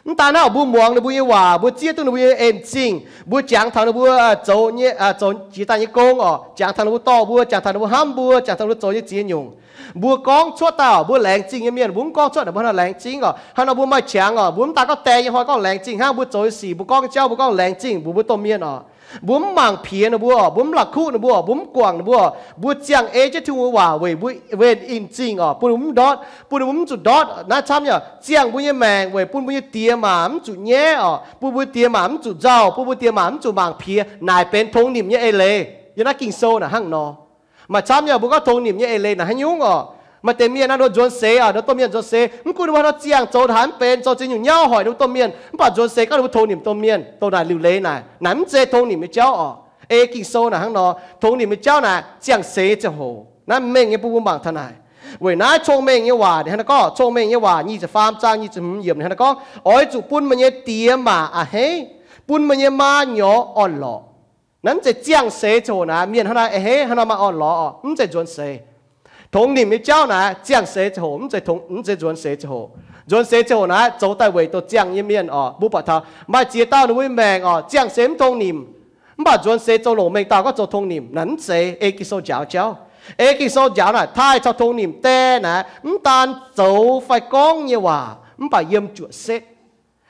Mv daan hnangv, mbuo muangx ninh mbuo nyei waac, mbuo zieqv duqv ninh mbuo nyei en zingh, mbuo jangx taux ninh mbuo zoux nyei, zoux jiex daaih nyei gong oc, jangx taux ninh mbuo dorh mbuo, jangx taux ninh mbuo hnamv mbuo, jangx taux ninh mbuo zoux nyei ziex nyungc. Mbuo gorngv cuotv daaih oc, mbuo laengz zingh nyei mienh, mbuo mv gorngv cuotv naaic mbuo hnangv nor laengz zingh oc. Hnangv nor mbuo maaih qangx oc, mbuo mv daan gorngv die nyei hnoi gorngv laengz zingh hnangv, mbuo zoux nyei sic, mbuo gorngv nyei jauv, mbuo gorngv laengz zingh mbuox mbuo domh mienh oc. Mbuo mv mangc piex ninh mbuo oc, mbuo mv la'kuqv ninh mbuo oc, mbuo mv guangc ninh mbuo oc, mbuo ziangh ei jienv Tin-Hungh nyei waac weic mbuo, weic ninh en zingh oc, bun ninh mbuo mv ndortv, bun ninh mbuo mv zuqc ndortv. Naaiv camv nyei, ziangh mbuo nyei maengc weic bun mbuo nyei diex maac mv zuqc nyaiv oc, bun mbuo diex maac mv zuqc nzauh, bun mbuo diex maac mv zuqc mangc piex, naaic benx tongx nimc nyei eix leiz. Yiem naaiv Ging-Sou naaic hnangv nor. Maaih camv nyei, mbuo gorngv tongx nimc nyei eix leiz naaic haaix nyungc oc? Maaih deix mienh naaiv nduov nzuonx seix oc, nduov domh mienh nzuonx seix, mv gunv ninh mbuo haaix nor ziangh zoux haaix mv benx, zoux ziex nyungc nyauv hoic ninh mbuo domh mienh, mv baac nzuonx seix gorngv ninh mbuo tongx nimc domh mienh, dongh naaic liuc leiz naaic, naaic mv zeiz tongx nimc nyei jauv oc. Ei Ging-Sou naaic hnangv nor, tongx nimc nyei jauv naaic ziangh seix ziangh hoc. Naaiv mengh nyei bun mbuo mangc taux naaic. Weic naaiv cong-mengh nyei waac ninh hnangv naaiv gorngv, cong-mengh nyei waac nyic ziepc faam zaang nyic ziepc hmz yiemc ninh hnangv naaiv gorngv, Oix zuqc bun meih nyei diex maac a'hneiv, bun meih nyei maa nyorx orn-lorqc. Naaiv mv zeiz ziangh seix ziangh hoc naaic mienh hnangv naaiv a'hneiv, hnangv naaiv maaih orn-lorqc oc, mv zeiz nzuonx seix. Tongx nimc nyei jauv naaiv ziangh seix ziangh hoc, mv zeiz, mv zeiz nzuonx seix ziangh hoc. Nzuonx seix ziangh hoc naaiv zoux daaih weic douz ziangh nyei mienh oc. Mbuo buatc taux maaih ziex dauh ninh mbuo nyei maengc oc, ziangh seix mv tongx nimc, mv baac nzuonx seix zoux longc mengh dauh gorngv zoux tongx nimc. Naaiv mv zeiz ei Ging-Sou njaaux jauv. Ei Ging-Sou njaaux naaic, taaih caux tongx nimc die naaic, mv daan zoux fai gorngv nyei waac, mv baac yiem juoqc setv.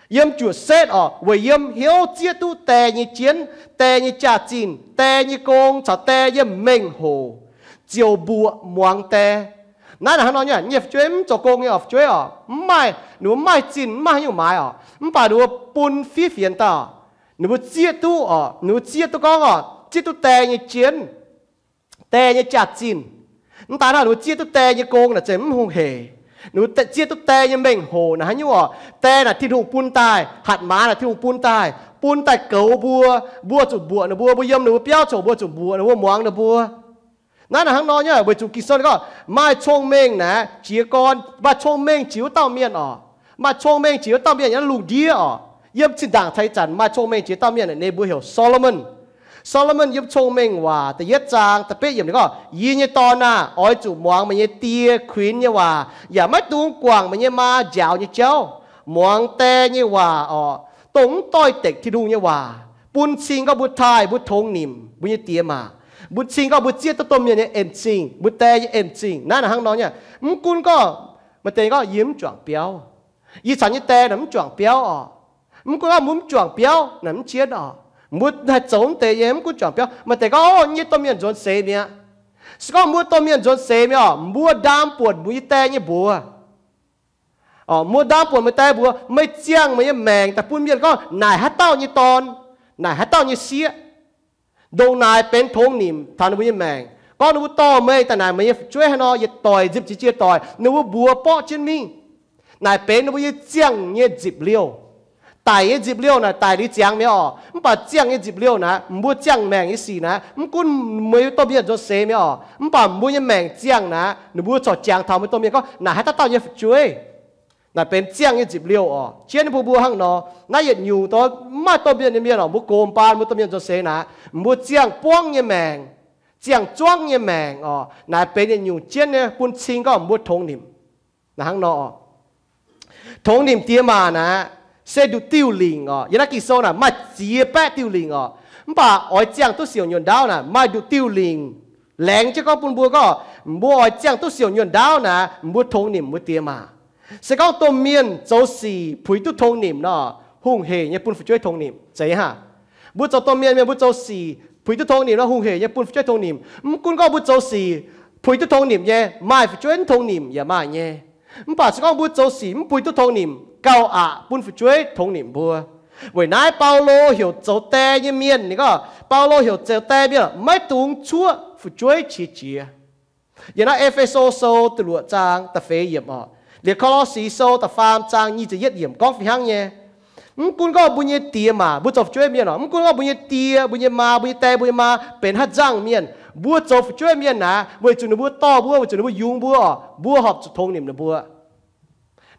Yiem juoqc setv orqc, weic yiem hnyouv zieqv duqv die nyei jienv, die nyei jaax-zinh, die nyei gong caux die nyei mengh hoc, ziouc mbuoqc muangx die. Naaiv hnangv nor nyei, nyei fu'jueiv mv zoux gong nyei orqc, fu'jueiv orqc, mv maaih, ninh mbuo mv maaih zinh, mv maaih haaix nyungc maaiz orqc, mv baac ninh mbuo bun fiev fienx daaih, ninh mbuo zieqv duqv orqc, ninh mbuo zieqv duqv gorngv orqc, zieqv duqv die nyei jienv, die nyei jaax-zinh. Mv daan hnangv, ninh mbuo zieqv duqv die nyei gong naaic, zeiz mv hungh heic. Ninh mbuo zieqv duqv die nyei mengh hoc naaic, haaix nyungc orqc, die naaic Tin-Hungh bun daaih, hatc maaz naaic Tin-Hungh bun daaih, bun daaih goux mbuo, mbuo zuqc mbuoqc ninh mbuo, mbuo yiem ninh mbuo biauv coc mbuo zuqc mbuoqc ninh mbuo, muangx ninh mbuo. Naaiv hnangv nor nyei, weic zuqc Ging-Sou gorngv maaih cong-mengh naaic jiez gorn, maaih cong-mengh jiex wuov dauh mienh orqc. Maaih cong-mengh jiex wuov dauh mienh yiem lungh ndiev orqc. Yiem zinh ndaangc taux ih zanc maaih cong-mengh jiex dauh mienh, ninh mbuo heuc Solomon. Solomon yiem Cong-Mengh Waac da'yietv zaang da'betv yiemc ninh gorngv, Yie nyei dorn aah! Oix zuqc muangx meih nyei die kuinx nyei waac, yaac maiv dungx guangc meih nyei maa njaaux nyei jauv. Muangx die nyei waac orqc, dongh mv doix-dekc Tin-Hungh nyei waac, bun cing gorngv mbuo taaih, mbuo tongx nimc mbuo nyei diex maac, bun cing gorngv mbuo zieqv duqv domh mienh nyei en-zingh, mbuo die nyei en-zingh. Naaiv hnangv nor nyei. Mv gunv gorngv maaih deix gorngv, Yie mv juangc biauv, yie caux nyei die naaic mv juangc biauv orqc. Mv gunv gorngv mbuo mv juangc biauv naaic mv jienv orqc, mbuo haih zoux mv deix nyei, mv gunv juangc biauv. Maaih deix gorngv, Ov, nyei domh mienh nzuonx seix mi'aqv. Se gorngv mbuo domh mienh nzuonx seix mi'aqv orqc, mbuo ndaam buonc mbuo nyei die nyei mbuox. Mbuo ndaam buonc meih die mbuox, meih ziangh meih nyei maengc daaih bun mienh gorngv naaic haaix dauh nyei dorn, naaic haaix dauh nyei sieqv. Ndongc naaic benx tongx nimc taux ninh mbuo nyei maengc. Gorngv ninh mbuo dorh meih daaih naaic meih nyei fu'jueiv haaix nor, yietc doic nzipc jiex jiex doic ninh mbuo mbuox borqv jienv mingh. Naaic benx ninh mbuo nyei ziangh nyei nzipc liouh. Daic nyei nzipc liouh naaic daic liuz ziangx mi'aqv orqc, mv baac ziangh nyei nzipc liouh naaic, mbuo ziangh maengc nyei sic naaic, mv gunv meih domh mienh nzuonx seix mi'aqv orqc, mv baac mbuo nyei maengc ziangh naaic, ninh mbuo corc jangx taux meih domh mienh gorngv naaic haaix dauh dauh nyei fu'jueiv. Naaic benx ziangh nyei nzipc liouh orqc. Jienv bun mbuo hnangv nor, naaiv yietc nyungc dongh mv maaih domh mienh nyei mienh orqc, mbuo gox baan mbuo domh mienh nzuonx seix naaic, mbuo ziangh buangv nyei maengc, ziangh zuangv nyei maengc orqc. Naaic benx yietc nyungc jienv nyei bun cing gorngv mbuo tongx nimc. Naaic hnangv nor, tongx nimc diex maac naaic se nduqc diuh lingc orqc. Yiem naaiv Ging-Sou naaic maaih ziex baeqv diuh lingc orqc. Mv baac oix ziangh duqv siouc nyuonh ndaauv naaic maaih nduqc diuh lingc laengz jienv gorngv bun mbuo gorngv, mbuo oix ziangh duqv siouc nyuonh ndaauv naaic, mbuo tongx nimc mbuo diex maac. Se gorngv domh mienh zoux sic puix duqv tongx nimc nor, hungh heic nyei bun fu'jueiv tongx nimc. Zeiz hnangv. Mbuo zoux domh mienh, mienh mbuo zoux sic puix duqv tongx nimc nor, hungh heic nyei bun fu'jueiv tongx nimc. Mv gunv gorngv mbuo zoux sic puix duqv tongx nimc nyei, maaih fu'jueiv mv tongx nimc yaac maaih nyei. Mv baac se gorngv mbuo zoux sic mv puix duqv tongx nimc, gauh aqc bun fu'jueiv tongx nimc mbuo. Weic naaiv Baulo heuc zoux die nyei mienh, ninh gorngv, Baulo heuc zoux die mienh maiv dungx cuoqv fu'jueiv qiex jiez. Yiem naaiv E^fe^so Sou da'luoqc zaang da'feix yiemc orqc, liemh Ko^lo^si Sou da'faam zaang nyic ziepc yietv yiemc gorngv fih hnangv nyei. Mv gunv gorngv mbuo nyei diex maac, mbuo zoux fu'jueiv mienh orqc, mv gunv gorngv mbuo nyei die, mbuo nyei maa, mbuo nyei die, mbuo nyei maa benx haaix nzangc mienh, mbuo zoux fu'jueiv mienh naaic, weic zuqc ninh mbuo dorh mbuo, weic zuqc ninh mbuo yungz mbuo orqc, mbuo horpc zuqc tongx nimc ninh mbuo.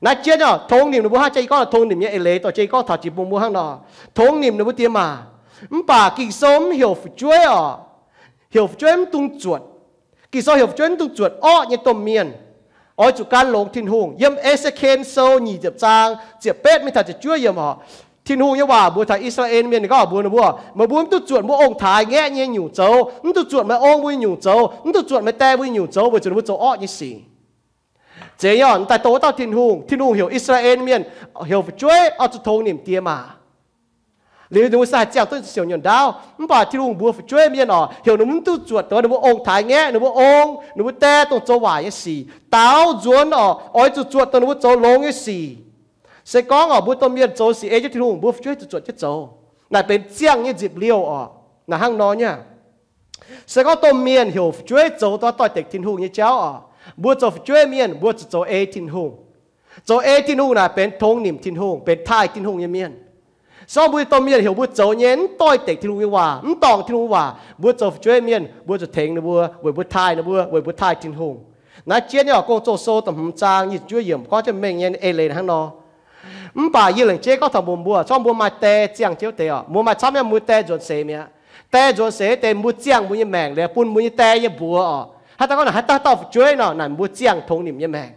Naaiv jienv orqc, tongx nimc ninh mbuo hnangv. Jiex gorngv tongx nimc nyei eix leiz dorh jiex gorngv taux jiex bun mbuo hnangv nor, tongx nimc ninh mbuo diex maac. Mv baac Ging-Sou mv heuc fu'jueiv orqc, heuc fu'jueiv mv dungx zuotc. Ging-Sou heuc fu'jueiv mv dungx zuotc orqv nyei domh mienh. Oix zuqc gan longx Tin-Hungh. Yiem E^se^ken Sou nyic ziepc zaang ziepc betv mingh taux ziepc juov yiemc orqc, Tin-Hungh nyei waac mbuox taux I^saa^laa^en Mienh, ninh gorngv mbuox ninh mbuo, meih mbuo mv dungx zuotc mbuo ong-taaix ngaeqv nyei nyungc zoux, mv dungx zuotc meih ong mbuo nyei nyungc zoux, mv dungx zuotc meih die mbuo nyei nyungc zoux, weic zuqc ninh mbuo zoux orqv nyei sic. Zeiz nyei, m'daaih dongh wuov dauh Tin-Hungh. Tin-Hungh heuc I^saa^laa^en Mienh, heuc fu'jueiv oix zuqc tongx nimc diex maac. Liuz ninh mbuo se haih ziangh duqv siouc nyuonh ndaauv. Mv baac Tin-Hungh mbuox fu'jueiv mienh orqc, heuc ninh mbuo mv dungx zuotc dongh ninh mbuo ong-taaix ngaeqv, ninh mbuo ong, ninh mbuo die dongh zoux waaic nyei sic. Daaux nzuonx orqc, oix zuqc zuotc dongh ninh mbuo zoux longx nyei sic. Se gorngv orqc, mbuo domh mienh zoux sic ei jienv Tin-Hungh, mbuo fu'jueiv zuqc zuotc jienv zoux. Naaic benx ziangh nyei nzipc liouh orqc. Naaic hnangv nor nyei. Se gorngv domh mienh heuc fu'jueiv zoux dongh doix-dekc Tin-Hungh nyei jauv orqc, mbuo zoux fu'jueiv mienh mbuo zuqc zoux ei Tin-Hungh. Zoux ei Tin-Hungh naaic benx tongx nimc Tin-Hungh, benx taaih Tin-Hungh nyei mienh. Se gorngv mbuo domh mienh heuc mbuo zoux nyei mv doix-dekc Tin-Hungh nyei waac, mv dorngc Tin-Hungh waac, mbuo zoux fu'jueiv mienh mbuo zuqc tengx ninh mbuo, weic mbuo taaih ninh mbuo, weic mbuo taaih Tin-Hungh. Naaiv jienv nyei orqc, Gong-Zoh Sou da'hmz zaang nyic ziepc juov yiemc gorngv jienv mengh nyei eix leiz hnangv nor. Mv baac yie laengz jeiv gorngv taux mbuox mbuo, se gorngv mbuo maaih die ziangh jienv wuov deix orqc, mbuo maaih camv nyei, mbuo die nzuonx seix mi'aqv. Die nzuonx seix deix mbuo ziangh mbuo nyei maengc liuz bun mbuo nyei die nyei mbuox orqc. Haaix dauh gorngv naaic haaix dauh dauh fu'jueiv nor, naaic mbuo ziangh tongx nimc nyei maengc.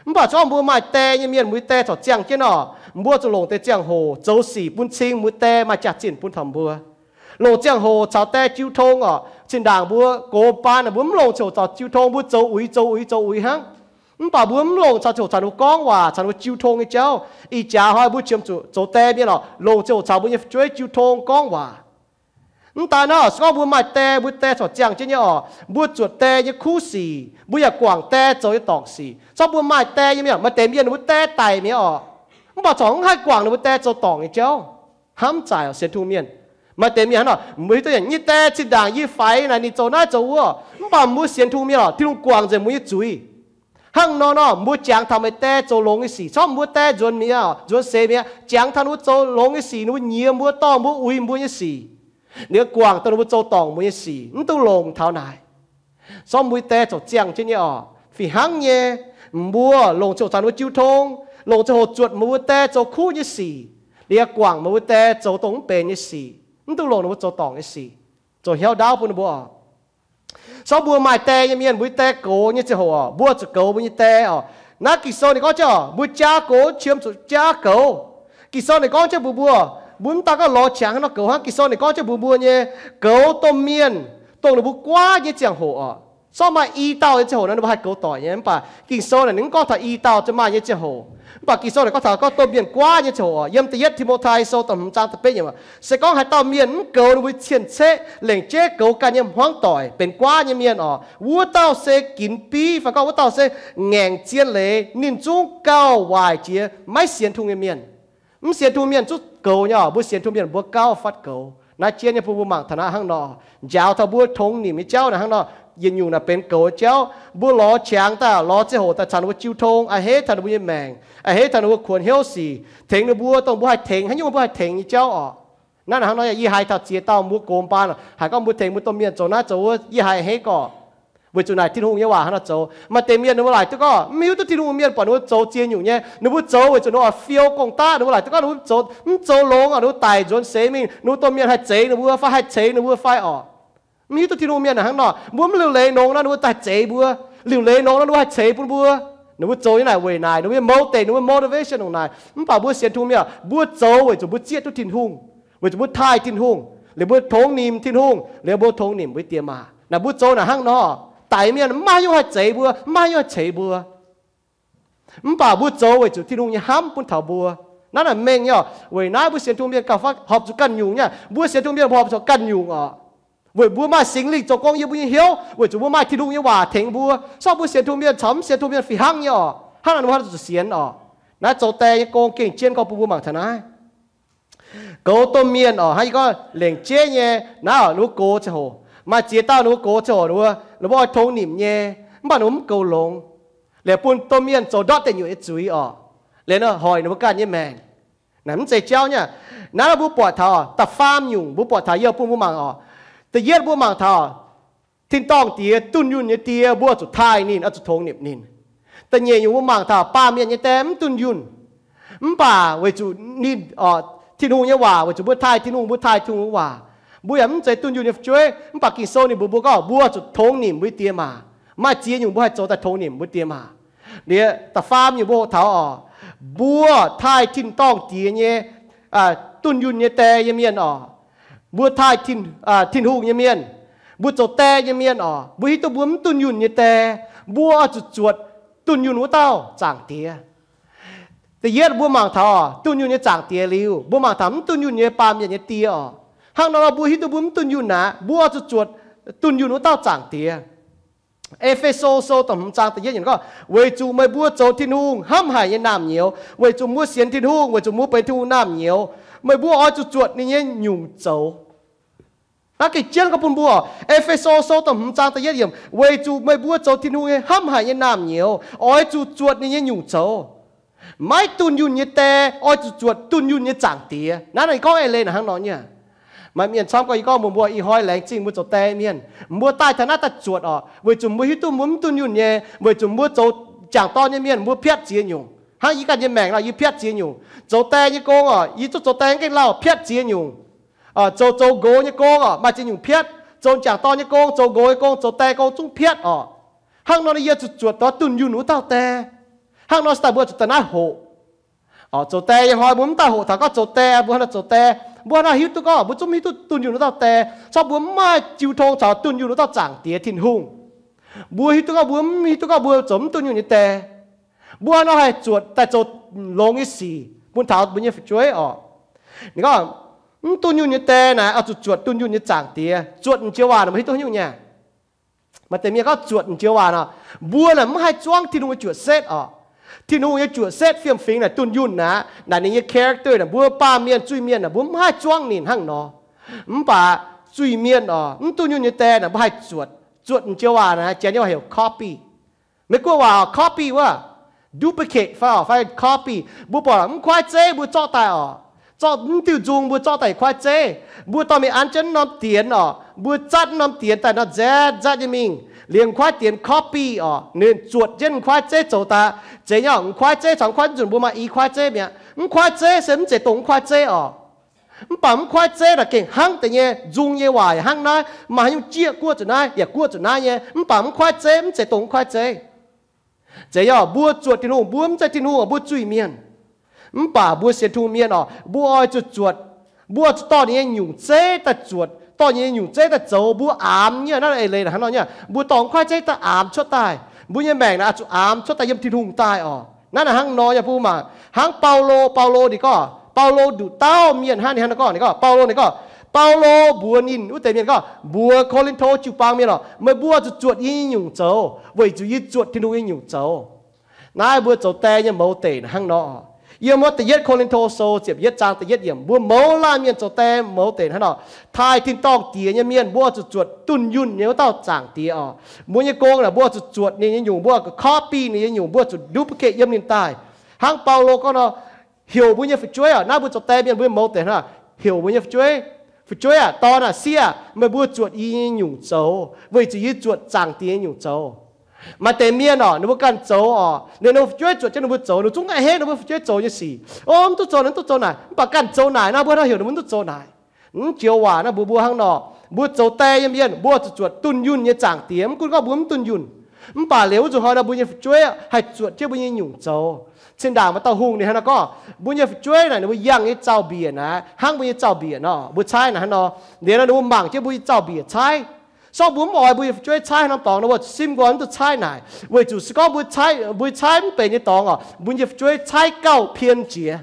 Mv baac se gorngv mbuo maaih die nyei mienh, mbuo nyei die corc ziangh jienv orqc, mbuo zuqc longc deix ziangh hoc zoux sic bun cing mbuo die maaih jaax-zinh bun taux mbuo. Longc ziangh hoc caux die jiu tong orqc. Zinh ndaangc mbuo gox baan mbuo mv longc ziangh hoc caux jiu tong, mbuo zoux uix, zoux uix, zoux uix hnangv. Mv baac mbuo mv longc caux ziangh hoc caux ninh mbuo gorngv waac, caux ninh mbuo jiu tong nyei jauv. Ih jaax hnoi mbuo qiemx zuqc zoux die mienh orqc, longc ziangh hoc caux mbuo nyei fu'jueiv jiu tong gorngv waac. Mv daaih naaiv se gorngv mbuo maaih die, mbuo die corc ziangh jienv nyei orqc, mbuo zuotc die nyei kuv sic, mbuo yaac guangc die zoux nyei dorngc sic. Corc mbuo maaih die nyei mienh, maaih deix mienh ninh mbuo die daic mi'aqv orqc, mv baac corc mv haih guangc ninh mbuo die zoux dorngc nyei jauv. Hnamv zaaic sienx tungh mienh. Maaih deix mienh hnangv nor, mbuo hiuv duqv yie die zinh ndaangc yie faix naaic ninh zoux naaiv zoux wuov, mv baac mbuo sienx tungh mienh orqc, Tin-Hungh guangc nzengc mbuo nyei zuiz. Hnangv nor nor, mbuo jangx taux meih die zoux longx nyei sic. Corc mbuo die nzuonx mi'aqv, nzuonx seix mi'aqv, jangx taux ninh mbuo zoux longx nyei sic, ninh mbuo nyiex mbuo, dorh mbuo, uix mbuo nyei sic, ninh guangc dongh ninh mbuo zoux dorngc mbuo nyei sic, mv duqv longc taux naaic. Corc mbuo die zoux ziangh jienv nyei orqc, fih hnangv nyei, mbuo longc ziangh hoc caux ninh mbuo jiu tong, longc ziangh hoc zuotc meih mbuo die zoux kuv nyei sic, liuz guangc meih mbuo die zoux dongh mv benx nyei sic, mv duqv longc ninh mbuo zoux dorngc nyei sic, zoux hnyouv ndaauv bun ninh mbuo orqc. Corc mbuo maaih die nyei mienh, mbuo die gox nyei ziangh hoc orqc, mbuo zuqc goux mbuo nyei die orqc. Naaiv Ging-Sou ninh gorngv jienv orqc, mbuo jaa gox qiemx zuqc jaa goux. Ging-Sou ninh gorngv jienv mbuox mbuo, mbuo mv daan gorngv lorz qangx hnangv nor goux hnangv. Ging-Sou ninh gorngv jienv mbuox mbuo nyei, goux domh mienh dongh ninh mbuo guaav nyei ziangh hoc orqc. Corc maaih i dauh nyei ziangh hoc nor ninh mbuo haih goux doic nyei, mv baac Ging-Sou naaic ninh mv gorngv taux i dauh ziouc maaih nyei ziangh hoc. Mv baac Ging-Sou naaic gorngv taux gorngv domh mienh guaav nyei ziangh hoc orqc. Yiem Da'yietv Ti^mo^tai Sou da'hmz zaang da'betv yiemc, se gorngv haaix dauh mienh mv goux ninh mbuo cien-ceqv, lengc jeiv goux ganh nyei hmuangv doic, benx guaav nyei mienh orqc, wuov dauh se ginx biv, fai gorngv wuov dauh se ngaengc zien leiz, ninh zungv gauh waaic jiex, maiv sienx tungh nyei mienh. Mv sienx tungh mienh zungv goux nyei orqc. Mbuo sienx tungh mienh mbuo gauh fatv goux. Naaiv jienv nyei bun mbuo mangc taux naaiv hnangv nor, njaaux taux mbuo tongx nimc nyei jauv naaiv hnangv nor, yietc nyungc naaic benx goux nyei jauv. Mbuo lorz qangx daaih, lorz ziangh hoc daaih caux ninh mbuo jiu tong, a'hneiv taux ninh mbuo nyei maengc, a'hneiv taux ninh mbuo kuonx hnyouv sic, tengx ninh mbuo dongh mbuo haih tengx, haaix nyungc mbuo haih tengx nyei jauv orqc. Naaiv hnangv nor, yie haiz taux ziex dauh mbuo gox baan haiz gorngv mbuo tengx mbuo domh mienh zoux naaiv zoux wuov, yie haiz a'hneiv gorqv. Weic zuqc naaic Tin-Hungh nyei waac hnangv nor zoux. Maaih deix mienh ninh mbuo laaic duqv gorngv mv hiuv duqv Tin-Hungh mienh buatc ninh mbuo zoux ziex nyungc nyei, ninh mbuo zoux weic zuqc ninh oix fiou gong-daqv, ninh mbuo laaic duqv gorngv ninh mbuo zoux mv zoux longx orqc, ninh mbuo daic nzuonx seix mingh, ninh mbuo domh mienh haih zeix ninh mbuo fai haih ceix ninh mbuo fai orqc. Mv hiuv duqv Tin-Hungh mienh hnangv nor, mbuo mv liuc leiz nongx nor ninh mbuo haih zeix mbuo, liuc leiz nongx nor ninh mbuo haih ceix bun mbuo. Ninh mbuo zoux nyei naaic weic naaic, ninh mbuo nyei motive, ninh mbuo motivation dongh naaic. Mv baac mbuo sienx Tin-Hungh mienh, mbuo zoux weic zuqc mbuo zieqv duqv Tin-Hungh, weic zuqc mbuo taaih Tin-Hungh, liuz mbuo tongx nimc Tin-Hungh, liuz mbuo tongx nimc mbuo nyei diex maac. Naaic mbuo zoux naaic hnangv nor, daic mienh mv maaih haaix nyungc haih zeix mbuo, mv maaih haaix nyungc haih ceix mbuo. Mv baac mbuo zoux weic zuqc Tin-Hungh nyei hnamv bun taux mbuo. Naaiv naaic mengh nyei orqc. Weic naaiv mbuo sienx Tin-Hungh mienh gauh fatv horpc zuqc ganh nyungc nyei. Mbuo sienx Tin-Hungh mienh horpc zuqc ganh nyungc orqc. Weic mbuo maaih Singx Lingh zoux gong yiem mbuo nyei hnyouv, weic zuqc mbuo maaih Tin-Hungh nyei waac tengx mbuo. Corc mbuo sienx Tin-Hungh mienh caux mv sienx Tin-Hungh mienh fih hnangv nyei orqc. Hnangv naaic mbuo haih zuqc sienx orqc. Naaiv zoux die nyei gong gengh jienv gorngv bun mbuo mangc taux naaiv. Goux domh mienh orqc, hnangv yie gorngv lengc jeiv nyei naaiv orqc, ninh mbuo gox ziangh hoc, maaih ziex dauh ninh mbuo gox ziangh hoc ninh mbuo, ninh mbuo oix tongx nimc nyei, mv baac ninh mbuo mv goux longx. Liuz bun domh mienh zoux ndortv deic nyuoqc nyei zuiz orqc. Liuz hoic ninh mbuo ganh nyei maengc. Naaiv mv zeiz jauv nyei. Naaiv mbuo buatc taux da'faam nyungc, mbuo buatc taux yie bun mbuo mangc orqc. Da'yietv mbuo mangc taux tin-dorngh diex, dunh yunh nyei die, mbuo oix zuqc taaih ninh, oix zuqc tongx nimc ninh. Da'nyeic nyungc mbuo mangc taux baamh mienh nyei die mv dunh yunh, mv baac weic zuqc ninh, Tin-Hungh nyei waac, weic zuqc mbuo taaih Tin-Hungh, mbuo taaih Tin-Hungh nyei waac, mbuo yaac mv zeiz dunh yunh nyei fu'jueiv. Mv baac Ging-Sou ninh mbuox mbuo gorngv mbuo oix zuqc tongx nimc mbuo nyei diex maac. Maaih ziex nyungc mbuo haih zoux daaih tongx nimc mbuo diex maac. Liuz da'faam nyungc mbuo hoqc taux orqc, mbuo taaih tin-dorngh diex nyei, dunh yunh nyei die nyei mienh orqc, mbuo taaih Tin-Hungh nyei mienh, mbuo zoux die nyei mienh orqc, mbuo hiuv duqv mbuo mv dunh yunh nyei die, mbuo oix zuqc zuotc dunh yunh wuov dauh Zaangc Diex. Da'yietv mbuo mangc taux dunh yunh nyei Zaangc Diex liuz, mbuo mangc taux mv dunh yunh nyei baamh mienh nyei die orqc. Hnangv nor mbuo hiuv duqv mbuo mv dunh yunh aqv, mbuo oix zuqc zuotc dunh yunh wuov dauh Zaangc Diex. E^fe^so Sou da'hmz zaang da'yietv yiemc gorngv, weic zuqc meih mbuo zoux Tin-Hungh hnamv haic nyei naamh nyouz, weic zuqc mbuo sienx Tin-Hungh, weic zuqc mbuo benx Tin-Hungh naamh nyouz, meih mbuo oix zuqc zuotc ninh nyei nyungc zoux. Naaiv gengh jienv gorngv bun mbuo, E^fe^so Sou da'hmz zaang da'yietv yiemc, weic zuqc meih mbuo zoux Tin-Hungh nyei hnamv haic nyei naamh nyouz, oix zuqc zuotc ninh nyei nyungc zoux. Maiv dunh yunh nyei die oix zuqc zuotc dunh yunh nyei Zaangc Diex. Naaiv ninh gorngv eix leiz naaic hnangv nor nyei. Maaih mienh camv gorngv, yie gorngv mbuox mbuo, ih hnoi laengz zingh mbuo zoux die mienh, mbuo daaih taux naaiv daaih zuotc orqc, weic zuqc mbuo hiuv duqv mbuo mv dunh yunh nyei, weic zuqc mbuo zoux jangc dorn nyei mienh mbuo piatv ziex nyungc. Hnangv yie ganh nyei maengc nor, yie piatv ziex nyungc. Zoux die nyei gong orqc, yie zungv zoux die gengh lauh piatv ziex nyungc. Zoux zoux nqox nyei gong orqc, maaih ziex nyungc piatv. Zoux jangc dorn nyei gong, zoux nqox nyei gong, zoux die gong zungv piatv orqc. Hnangv nor yie zuqc zuotc dongh dunh yunh wuov dauh die. Hnangv nor se daaih mbuo zuqc daaih naaiv hoqc. Zoux die nyei hnoi mbuo mv daaih hoqc taux gorngv zoux die, mbuo haaix nor zoux die, mbuo haaix nor hiuv duqv gorngv mbuo zungv hiuv duqv dunh yunh wuov dauh die, caux mbuo mv maaih jiu tong caux dunh yunh wuov dauh Zaangc Diex Tin-Hungh. Mbuo hiuv duqv gorngv mbuo mv hiuv duqv gorngv mbuo zoux mv dunh yunh nyei die. Mbuo haaix nor haih zuotc daaih zoux longx nyei sic bun taux mbuo nyei fu'jueiv oc? Ninh gorngv, mv dunh yunh nyei die naaic oix zuqc zuotc dunh yunh nyei Zaangc Diex. Zuotc naaic joux waac naaic mbuo hiuv duqv haaix nyungc nyei? Maaih deix mienh gorngv zuotc naaic joux waac nor, mbuo naaic mv haih zuangv Tin-Hungh nyei juoqc setv oc. Tin-Hungh nyei juoqc setv fiem-fingx naaic dunh yunh aqv. Naaic ninh nyei character naaic, mbuo baamh mienh zuiz-mienh naaic mbuo mv haih zuangv ninh hnangv nor. Mv baac zuiz-mienh oc, mv dunh yunh nyei die naaic mbuo haih zuotc. Zuotc naaic joux waac naaic janx nyei waac heuc copy. Meiv Guoqv waac copy wuov, duplicate fai, fai copy. Mbuo buatc mv kuaaiv zeiv mbuo zorqv daaih oc, zorqv mv diuh nzung mbuo zorqv daaih kuaaiv zeiv. Mbuo dorh mingh an jienv norm dienx oc, mbuo zatv norm dienx daaih nor nzaeqv nzaeqv nyei mingh, liemh kuaaiv dienx copy oc, ninh zuotc jienv kuaaiv zeiv zoux daaih. Zeiz nyei oc, kuaaiv zeiv caux kuaaiv nzunc mbuo maaih i kuaaiv zeiv mi'aqv. Mv kuaaiv zeiv se mv zeiz dongh mv kuaaiv zeiv oc. Mv baac mv kuaaiv zeiv naaic gengh hnangv deix nyei, nzung nyei waac yaac hnangv naaiv, maaih haaix nyungc jieqv guoqv zuqc naaiv, yaac guoqv zuqc naaiv nyei. Mv baac mv kuaaiv zeiv mv zeiz dongh mv kuaaiv zeiv. Zeiz nyei oc, mbuo zuotc Tin-Hungh, mbuo mv zeiz Tin-Hungh oc, mbuo zuiz-mienh. Mv baac mbuo sienx Tin-Hungh mienh oc, mbuo oix zuqc zuotc, mbuo oix zuqc dorh ninh nyei nyungc zeiv daaih zuotc, dorh ninh nyei nyungc zeiv daaih zoux. Mbuo aamx nyei naaiv eix leiz naaic hnangv nor nyei, mbuo dorh mv kuaaiv zeiv daaih aamx cuotv daaih. Mbuo nyei maengc naaic oix zuqc aamx cuotv daaih yiem Tin-Hungh daaih oc. Naaiv naaic hnangv nor nyei, mbuo mangc hnangv Baulo, Baulo ninh gorngv, Baulo nduqc dauh mienh hnangv, ninh hnangv nor gorngv, ninh gorngv, Baulo ninh gorngv, Baulo mbuox ninh wuov deix mienh gorngv, mbuox Ko^lin^to jiu-baang mienh oc, meih mbuo oix zuqc zuotc yie nyei nyungc zoux, weic zuqc yie zuotc Tin-Hungh nyei nyungc zoux. Naaiv mbuo zoux die nyei mouz deic hnangv nor. Yiem wuov da'yietv Ko^lin^to sou ziepc yietv zaang da'yietv yiemc, mbuo mouz laanh mienh zoux die mouz deic hnangv nor, taaih tin-dorngh diex nyei mienh, mbuo oix zuqc zuotc dunh yunh nyei wuov dauh Zaangc Diex oc. Mbuo nyei gong naaic mbuo oix zuqc zuotc ninh nyei nyungc, mbuo oix zuqc copy ninh nyei nyungc, mbuo oix zuqc duplicate yiem ninh daaih. Hnangv Baulo gorngv nor, heuc mbuo nyei fu'jueiv oc, naaiv mbuo zoux die mienh mbuo mouz deic hnangv, heuc mbuo nyei fu'jueiv, fu'jueiv aah, dorn aah, sieqv aah, meih mbuo zuotc yie nyei nyungc zoux, weic zuqc yie zuotc Zaangc Diex nyei nyungc zoux. Maaih deix mienh oc, ninh mbuo ganh zoux oc, ninh mbuo fu'jueiv zuotc jienv ninh mbuo zoux, ninh zungv a'hneiv ninh mbuo fu'jueiv zoux nyei sic. O, mv duqv zoux naaic, mv duqv zoux naaic. Mv baac ganh zoux naaic naaiv, mbuo hnangv heuc ninh mbuo mv duqv zoux naaic. Mv joux waac naaiv mbuox mbuo hnangv nor, mbuo zoux die nyei mienh mbuo zuqc zuotc dunh yunh nyei Zaangc Diex, mv gunv gorngv mbuo mv dunh yunh. Mv baac liuz wuov nzunc hnoi nor mbuo nyei fu'jueiv haih zuotc jienv mbuo nyei nyungc zoux. Cin-ndaangc maaih dauh hungh ninh hnangv nor gorngv, mbuo nyei fu'jueiv naaic ninh mbuo yangh nyei zaux-mbiec naaiv hnangv mbuo nyei zaux-mbiec nor, mbuo caaiv naaic hnangv nor. Liuz nor ninh mbuo mangc jienv mbuo nyei zaux-mbiec caaiv. Sorng mbuo mv oix mbuo nyei fu'jueiv caaiv norm dorngx nor, mbuo zuqc simv nqoi mv duqv caaiv naaic, weic zuqc se gorngv mbuo caaiv, mbuo caaiv mv benx nyei dorngx oc, mbuo nyei fu'jueiv caaiv gauh pien jiex,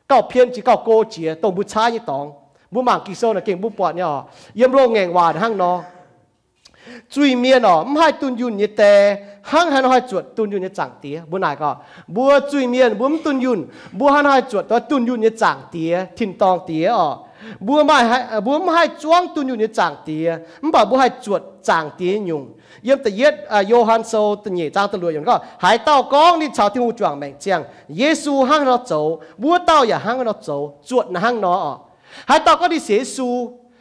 gauh pien jiex, gauh go jiex dongh mbuo caaiv nyei dorngx. Mbuo mangc Ging-Sou naaic gengh mbuo buatc nyei oc, yiem loz-ngaengc waac hnangv nor. Zuiz-mienh oc, mv haih dunh yunh nyei die, hnangv haaix nor haih zuotc dunh yunh nyei Zaangc Diex? Mbuo naaic gorngv, mbuo zuiz-mienh mbuo mv dunh yunh, mbuo hnangv haaix nor haih zuotc dunh yunh nyei Zaangc Diex, tin-dorngh Diex oc? Mbuo maaih, mbuo mv haih zuangv dunh yunh nyei Zaangc Diex, mv baac mbuo haih zuotc Zaangc Diex nyei nyungc. Yiem da'yietv Yo^han Sou da'nyeic zaang da'luoqc yiemc gorngv, haaix dauh gorngv ninh caux Tin-Hungh juangc maengc ziangh, Yesu hnangv haaix nor zoux, wuov dauh yaac hnangv haaix nor zoux. Zuotc naaic hnangv nor oc. Haaix dauh gorngv ninh sienx Yesu,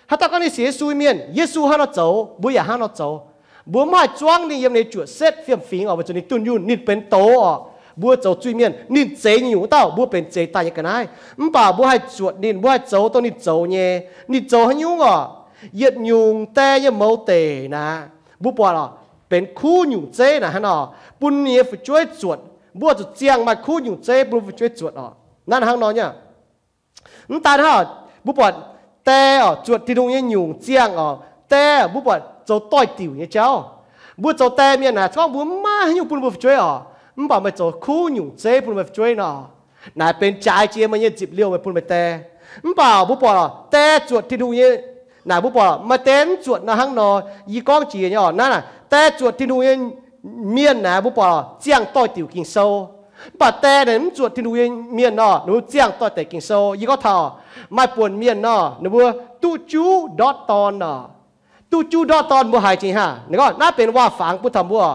haaix dauh gorngv ninh sienx Yesu nyei mienh, Yesu hnangv haaix nor zoux, mbuo yaac hnangv haaix nor zoux. Mbuo mv haih zuangv ninh yiem ninh nyei juoqc setv fiem-fingx oc, weic zuqc ninh dunh yunh, ninh benx doz oc. Mbuo zoux zuiz-mienh, ninh zeix nyungc wuov dauh, mbuo benx zeix daaih nyei ga'naaiv. Mv baac mbuo haih zuotc ninh, mbuo haih zoux dongh ninh zoux nyei. Ninh zoux haaix nyungc oc? Yietc nyungc die nyei mouz deic naaic, mbuo buatc oc, benx kuv nyungc zeiv naaic hnangv nor, bun ninh nyei fu'jueiv zuotc. Mbuo zuqc ziangh maaih kuv nyungc zeiv bun fu'jueiv zuotc oc. Naaiv hnangv nor nyei. Mv daan hnangv, mbuo buatc die oc, zuotc Tin-Hungh nyei nyungc ziangh oc. Die mbuo buatc zoux doix-diuc nyei jauv. Mbuo zoux die mienh naaic, gorngv mbuo mv maaih haaix nyungc bun mbuo fu'jueiv oc, mv baac meih zoux kuv nyungc zeiv bun meih fu'jueiv nor, naaic benx jaaix jiex meih nyei nzipc liouh meih bun meih die. Mv baac mbuo buatc die zuotc Tin-Hungh nyei, naaic mbuo buatc maaih die mv zuotc nor hnangv nor. Yie gorngv jiex nyei oc, naaiv naaic die zuotc Tin-Hungh nyei mienh naaic mbuo buatc ziangh doix-diuc Ging-Sou. Mv baac die naaic mv zuotc Tin-Hungh nyei mienh nor, ninh mbuo ziangh doix-diuc Ging-Sou. Yie gorngv taux maaih buonc mienh nor, ninh mbuo duqv juv ndortv dorn nor. Duqv juv ndortv dorn mbuo haiz jiex haav? Ninh gorngv naaiv benx waac-fangx bun taux mbuo.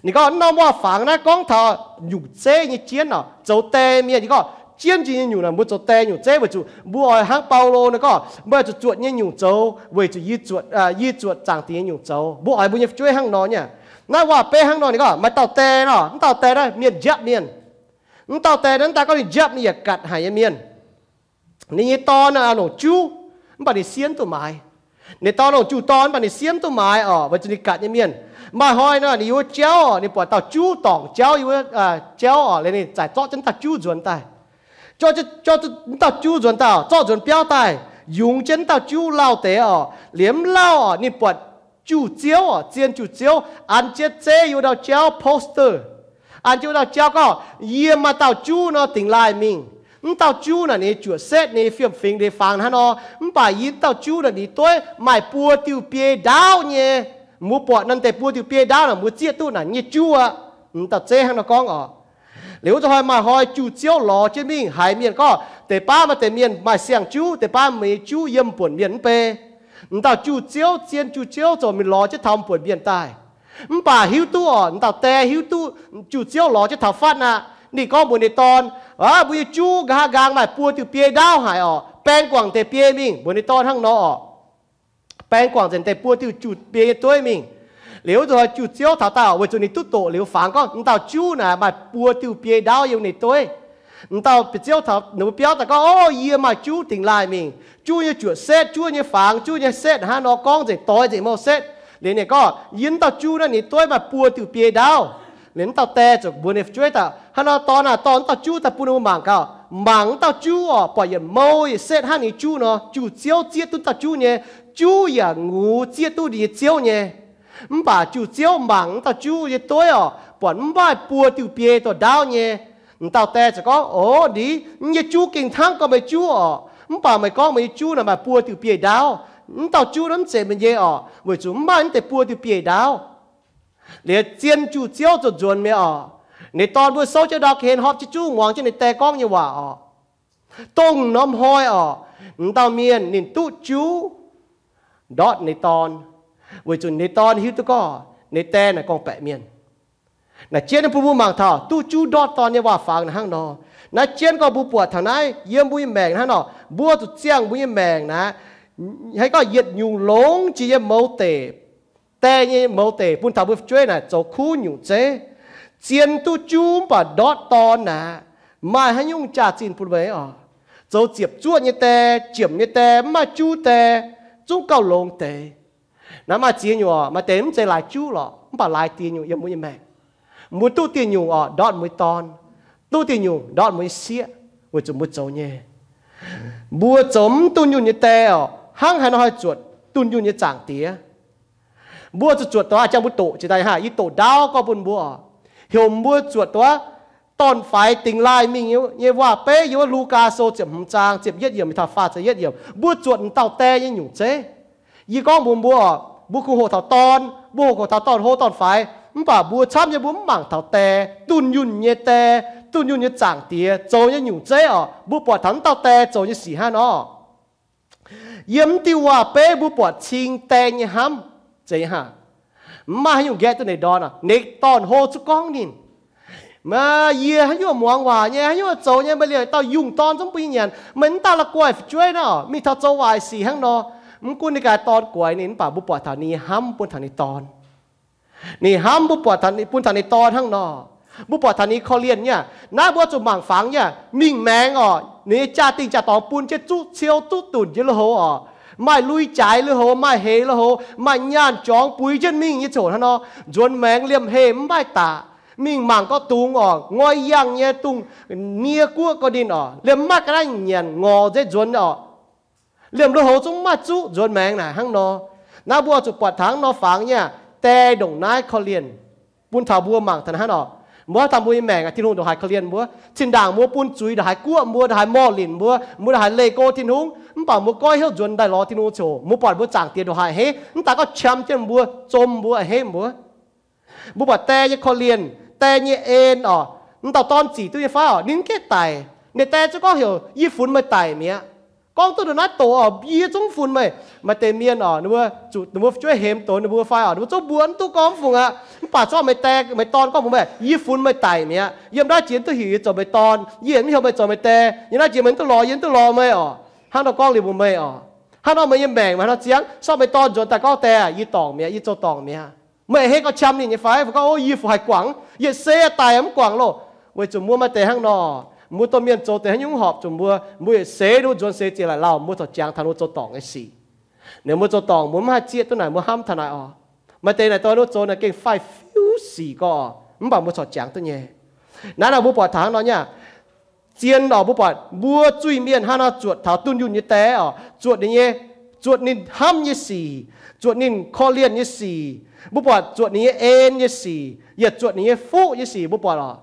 Ninh gorngv norm waac-fangx naaiv gorngv taux nyungc zeiv nyei jienv oc, zoux die mienh. Yie gorngv jienv jiex nyei nyungc naaic mbuo zoux die nyungc zeiv weic zuqc mbuo oix hnangv Baulo ninh gorngv, meih zuqc zuotc nyei nyungc zoux weic zuqc yie zuotc, yie zuotc Zaangc Diex nyei nyungc zoux. Mbuo oix mbuo nyei fu'jueiv hnangv nor nyei. Naaiv waac-beiv hnangv nor, ninh gorngv maaih dauh die nor, mv dauh die naaiv mienh njapv mienh. Mv dauh die naaiv mv daan gorngv ninh njapv, ninh yaac gatc haic nyei mienh. Ninh nyei dorn naaiv longc juv, mv baac ninh siemv duqv maaiz. Ninh dorn longc juv dorn, mv baac ninh siemv duqv maaiz oc, weic zuqc ninh gatc nyei mienh. Maaih hnoi nor ninh yiem wuov jauv oc, ninh buatc dauh juv dorngc jauv yiem wuov jauv oc, liuz ninh zaaic zorqv jienv dauh juv nzuonx daaih. Jov, jov, jov, m'dauh juv nzuonx daaih, zorqv nzuonx biauv daaih, yungz jienv m'dauh juv lauh deix oc. Liemh mv lauh oc, ninh buatc juv-ziouv oc, zien juv-ziouv an jienv zeiv yiem wuov ndau jauv poster, an jienv wuov ndau jauv gorngv, Yie maaih dauh juv nor dingx laaih mingh. M'dauh juv naaic ninh juoqc setv, ninh fiem-fingx, ninh fangx hnangv nor. Mv baac yie m'dauh juv naaic ninh dueiv maaih buo diuh biei ndaauv nyei. Mbuo buatc naaiv deix buo diuh biei ndaauv naaic, mbuo zieqv duqv naaic nyei juv aqv. M'dauh zeiv hnangv nor gorngv oc. Liuz wuov zanc hnoi maaih hnoi juv-ziouv lorz jienv mingh haiz mienh gorngv, deix baav maaih deix mienh maaih siang-juv, deix baav meih nyei juv yiem buonc mienh mv bei. M'dauh juv-ziouv, zien juv-ziouv ziouc mingh lorz jienv taux buonc mienh daaih. Mv baac hiuv duqv oc, m'dauh die hiuv duqv juv-ziouv lorz jienv taux fatv aqv. Ninh gorngv mbuox ninh dorn, Aav, mbuo nyei juv nqa'haav nqaang maaih buo diuh biei ndaauv haic oc. Baeng guangc deix biei mingh. Mbuox ninh dorn hnangv nor oc. Baeng guangc nzengc deix buo diuh juv biei nyei dueiv mingh. Liuz wuov zanc hnoi juv-ziouv taux daaih oc, weic zuqc ninh duqv doqc liuz fangx gorngv m'dauh juv naaic maaih buo diuh biei ndaauv yiem ninh dueiv. M'dauh juv-ziouv taux ninh mbuo biauv daaih gorngv, Ov, yie maaih juv dingx laaih mingh. Juv nyei juoqc setv, juv nyei fangx, juv nyei setv hnangv nor gorngv nzengc, doix nzengc mouh setv. Liuz ninh gorngv, Yie m'dauh juv naaiv ninh dueiv maaih buo diuh biei ndaauv. Liuz m'dauh die ziouc mbuox ninh fu'jueiv daaih, Hnangv nor dorn aah, dorh m'dauh juv daaih bun ninh mbuo mangc gaax. Mangc m'dauh juv oc, buatc yietc mouh yietc setv hnangv ninh juv nor, juv-ziouv zieqv duqv m'dauh juv nyei. Juv yaac ngux zieqv duqv ninh nyei ziouv nyei. Mv baac juv-ziouv mangc m'dauh juv nyei dueiv oc, buatc mv maaih buo diuh biei dorh ndaauv nyei. M'dauh die ziouc gorngv, Ov, ndiev, yie nyei juv gengh hnangv gorngv meih juv oc. Mv baac meih gorngv meih nyei juv naaic maaih buo diuh biei ndaauv. M'dauh juv naaiv mv zeiz meih nyei oc, weic zuqc mv maaih naaiv deix buo diuh biei ndaauv. Liuz zien juv-ziouv ziouc nzuonx mi'aqv oc. Ninh dorn mbuo souv jienv ndau ga'hlen, horpc jienv juv, muangx jienv ninh die gorngv nyei waac oc. Dongh norm hnoi oc, m'dauh mienh ninh duqv juv ndortv ninh dorn, weic zuqc ninh dorn hiuv duqv gorngv ninh die naaic gorngv-baeqc mienh. Naaiv jienv bun mbuo mangc taux duqv juv ndortv dorn nyei waac-fangx naaiv hnangv nor. Naaiv jienv gorngv mbuo buatc taux naaiv yiem mbuo nyei maengc hnangv nor, mbuo zuqc ziangh mbuo nyei maengc naaiv, haaix gorngv yietc nyungc longx jiex yiem mouz deic, die nyei mouz deic, bun taux mbuo fu'jueiv naaic zoux kuv nyungc zeiv. Zien duqv juv mv baac ndortv dorn naaic, maaih haaix nyungc jaax-zinh bun meih oc? Zoux ziepc zuoqv nyei die, jiemc nyei die, mv maaih juv die, zungv gauh longx deix. Naaiv maaih ziex nyungc oc, maaih deix mv zeiz laaix juv lorqc, mv baac laaix dieh nyungc yiem mbuo nyei maengc. Mbuo duqv dieh nyungc oc, ndortv mbuo nyei dorn. Duqv dieh nyungc ndortv mbuo nyei sieqv, weic zuqc mbuo zoux nyei, mbuo zoux mv dunh yunh nyei die oc, hnangv haaix nor haih zuotc dunh yunh nyei Zaangc Diex? Mbuo zuqc zuotc dongh a'jang mbuo doqc jiex daaih hnangv, yie doqc ndaauv gorngv bun mbuo oc. Heuc mbuo zuotc dongh wuov dorn-faix dingx laaih mingh nyei waac-beiv yiem wuov Lugaa Sou ziepc hmz zaang ziepc yietv yiemc mingh taux faah ziepc yietv yiemc. Mbuo zuotc m'dauh die nyei nyungc zeiv. Yie gorngv mbuox mbuo oc, mbuo kungx hoqc taux dorn, mbuo hoqc taux dorn-hlo dorn-faix, mv baac mbuo camv nyei mbuo mv mangc taux die, dunh yunh nyei die, dunh yunh nyei Zaangc Diex zoux nyei nyungc zeiv oc. Mbuo buatc taux m'dauh die zoux nyei sic hnangv nor. Yiem m'diuh waac-beiv mbuo buatc cing die nyei hnamv. Zeiz hnangv, mv maaih haaix nyungc nqaeqv duqv ninh dorn oc. Ninh dorn-hlo zuqc gorngv ninh, Meih, yie haaix nyungc muangx waac nyei, haaix nyungc zoux nyei, meih liemh dauh yungh dorn zungv bun yie nyanc. Meih mv daaih la'guaih fu'jueiv naaiv oc, mingh taux zoux waaic sic hnangv nor. Mv gunv ninh ganh dorn guaix ninh, mv baac mbuo buatc taux ninh nyei hnamv bun taux ninh dorn. Ninh hnamv mbuo buatc taux, bun taux ninh dorn hnangv nor. Mbuo buatc taux ninh korv-lienh nyei aqv. Naaiv mbuo zuqc mangc fangx nyei aqv. Mingh maengx oc, ninh nyei jaa-dingh jaa-dorngx bun jienv zuqv ciou zuqv dunc nyei lui-houx oc. Maaih lui-jaaix lui-houx, maaih heix lui-houx, maaih nyaanh jorngx buix jienv mingh nyei ziouc hnangv nor. Nzuonx maengx liemh heh mv maaih daqc. Mingh mangc gorqv dungz oc, ngoi yangh nyei dungz, nie guoqv gorqv ninh oc, liemh mv maaih ga'naaiv nyanc, ngorc nzengc nzuonx oc. Liemh lui-houx zungv mv maaih zuqv, nzuonx maengx naaic hnangv nor. Naaiv mbuo zuqc buatc taux hnangv nor fangx nyei aqv. Die ndongc naaiv korv-lienh bun taux mbuo mangc taux hnangv nor. Mbuo taux mbuo nyei maengc aqv, Tin-Hungh ndongc haaix korv-lienh mbuo. Zinh ndaangc mbuo bun zuiz ndongc haaix guoqv mbuo, ndongc haaix morh linc mbuo, mbuo ndongc haaix leih go Tin-Hungh, mv baac mbuo goiv hnyouv nzuonx daaih lorz Tin-Hungh ziouc mbuo buatc mbuo Zaangc Diex ndongc haaix a'hneiv, mv daaih gorngv qam jienv mbuo, zom mbuo a'hneiv mbuo. Mbuo buatc die nyei korv-lienh, die nyei en oc, m'dauh dorn zic duqv nyei fai oc, ninh mv gaengh daic. Ninh die zungv gorngv heuc, Yie funx meih daic mi'aqv. Gorngv duqv ndongc naaiv doqc oc, yie zungv funx meih. Maaih deix mienh oc, ninh mbuo zuqc ninh mbuo fu'jueiv hemx doz ninh mbuo fai oc, ninh mbuo zungv mbuox mv duqv gorngv mv fungc aqv. Mv baac zungv meih die, meih dorn gorngv mbuox meih, Yie funx meih daic mi'aqv. Yiem naaiv jiex duqv heuc yie zoux meih dorn, yie mv heuc meih zoux meih die. Yiem naaiv jiex meih mv duqv lorz, yie mv duqv lorz meih oc. Hnangv nor gorngv liuz mbuox meih oc. Hnangv nor meih nyei maengc maaih hnangv ziangx, sortv meih dorn nzuonx daaih gorngv, Die, yie dorngc mi'aqv, yie zoux dorngc mi'aqv. Meih a'hneiv gorngv qam ninh nyei fai? Fai gorngv, Ov, yie fungc haih guangc, yietc seix daic mv guangc loh. Weic zuqc mbuo maaih deix hnangv nor, mbuo domh mienh zoux deix haaix nyungc horpc zuqc mbuo, mbuo yietc seix ninh mbuo nzuonx seix ziouc laaic lauh, mbuo corc jangx taux ninh mbuo zoux dorngc nyei sic. Ninh mbuo zoux dorngc mbuo mv haih zieqv duqv naaic, mbuo hnamv taux naaic oc. Maaih deix naaic dorh ninh mbuo zoux naaic gengh faix-fiuv sic gorqv, mv baac mbuo corc jangx duqv nyei. Naaiv nor mbuo buatc taux hnangv nor nyei aqv. Zien oc, mbuo buatc mbuo zuiz-mienh hnangv naaiv zuotc taux dunh yunh nyei die oc, zuotc ninh nyei, zuotc ninh hnamv nyei sic, zuotc ninh korv-lienh nyei sic, mbuo buatc zuotc ninh nyei en nyei sic, yaac zuotc ninh nyei fuqv nyei sic, mbuo buatc oc.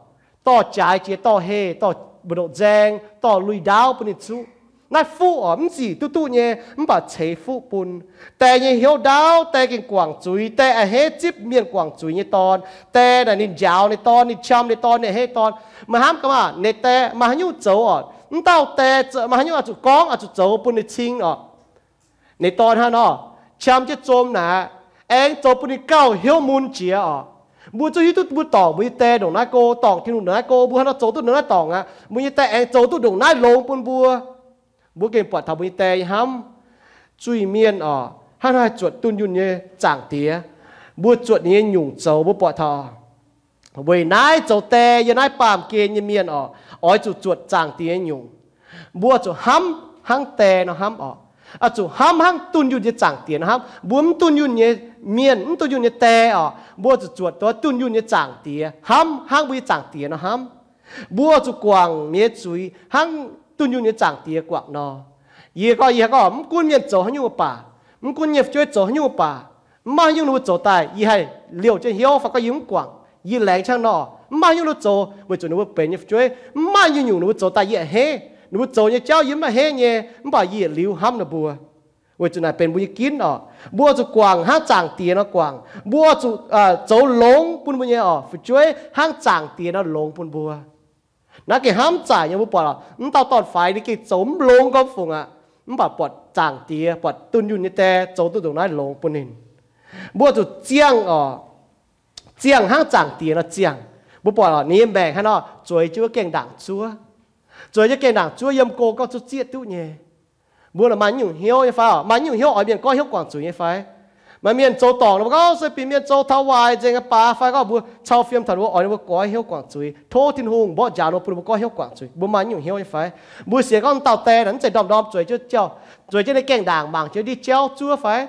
Dorh jaaix jiex, dorh heh, dorh mbu'ndongx nzaeng, dorh lui-ndaauv bun ninh zuqv. Naaiv fuqv oc, mv zic duqv duqv nyei, mv baac ceix fuqv bun. Die nyei hnyouv ndaauv, die gengh guangc zuiz, die a'hneiv zipv mienh guangc zuiz nyei dorn. Die naaic ninh njaaux ninh dorn, ninh qam ninh dorn, ninh a'hneiv dorn. Meih hnamv gaax maah, ninh die maaih haaix nyungc zoux oc? Mv dauh die maaih haaix nyungc oix zuqc gorngv, oix zuqc zoux bun ninh cing oc? Ninh dorn hnangv nor, qam jienv zom naaic, aengx zoux bun ninh gauh hnyouv mun jiex oc. Mbuo zungv hiuv duqv mbuo dorngc mbuo nyei die ndongc naaiv go, dorngc Tin-Hungh ndongc naaiv go, mbuo hnangv nor zoux duqv ndongc naaiv dorngc aqv, mbuo nyei die aengx zoux duqv ndongc naaiv longx bun mbuo. Mbuo gengh buatc taux mbuo nyei die nyei hnamv. Zuiz-mienh oc, hnangv naaiv zuotc dunh yunh nyei Zaangc Diex. Mbuo zuotc ninh nyei nyungc zoux, mbuo buatc taux. Weic naaiv zoux die yiem naaiv baamh gen nyei mienh oc, oix zuqc zuotc Zaangc Diex nyei nyungc. Mbuo zuqc hnamv hnangv die nor hnamv oc. Oix zuqc hnamv hnangv dunh yunh nyei Zaangc Diex nor hnamv. Mbuo mv dunh yunh nyei mienh, mv dunh yunh nyei die oc, mbuo zuqc zuotc duqv dunh yunh nyei Zaangc Diex, hnamv hnangv mbuo nyei Zaangc Diex nor hnamv. Mbuo zuqc guangc mienh nyei zuiz hnangv dunh yunh nyei Zaangc Diex guangc nor. Yie gorngv, yie gorngv, mv gunv mienh zoux haaix nyungc baac, mv gunv nyei fu'jueiv zoux haaix nyungc baac, mv maaih haaix nyungc ninh mbuo zoux daaih yie haih liouh jienv hnyouv fai gorngv yie mv guangc, yie laengz qangv nor, mv maaih haaix nyungc ninh mbuo zoux, weic zuqc ninh mbuo benx nyei fu'jueiv, mv maaih nyungc nyungc ninh mbuo zoux daaih yie a'hneiv. Ninh mbuo zoux nyei jauv yie mv a'hneiv nyei, mv baac yie yietc liuz hnamv ninh mbuo. Weic zuqc naaic benx mbuo nyei ginv oc. Mbuo zuqc guangc hnangv Zaangc Diex nor guangc. Mbuo zuqc, aa, zoux longx bun mbuo nyei oc fu'jueiv hnangv Zaangc Diex nor longx bun mbuo. Naaiv gengh hnamv zaaic nyei, mbuo buatc oc, mv dauh dorn-faix ninh gengh zoux mv longx gormx fungc aqv. Mv baac buatc Zaangc Diex, buatc dunh yunh nyei die zoux duqv ndongc naaiv longx bun ninh. Mbuo zuqc ziangh oc, ziangh hnangv Zaangc Diex nor ziangh. Mbuo buatc oc, ninh nyei maengc hnangv nor zueiz jienv wuov gaengh ndaangc zuov, zueiz jienv gaengh ndaangc zuov yiem go gorngv zuqc zieqv duqv nyei. Mbuo maaih nyungc hnyouv nyei fai oc? Maaih nyungc hnyouv oix mienh goiv hnyouv guangc zuiz nyei fai? Maaih mienh zoux dorngc nor mbuo gorngv se bieqc mienh zoux taux waaic nzengc aqv baac fai gorngv mbuo cau fiem taux ninh mbuo oix ninh mbuo goiv hnyouv guangc zuiz, tov Tin-Hungh mborqv njaaux ninh mbuo bun ninh mbuo goiv hnyouv guangc zuiz. Mbuo maaih nyungc hnyouv nyei fai? Mbuo sienx gorngv dauh die naaic mv zeiz ndorm-ndorm zueiz jienv, zueiz jienv ninh gaengh ndaangc mangc jienv ndiev jauv zuov fai?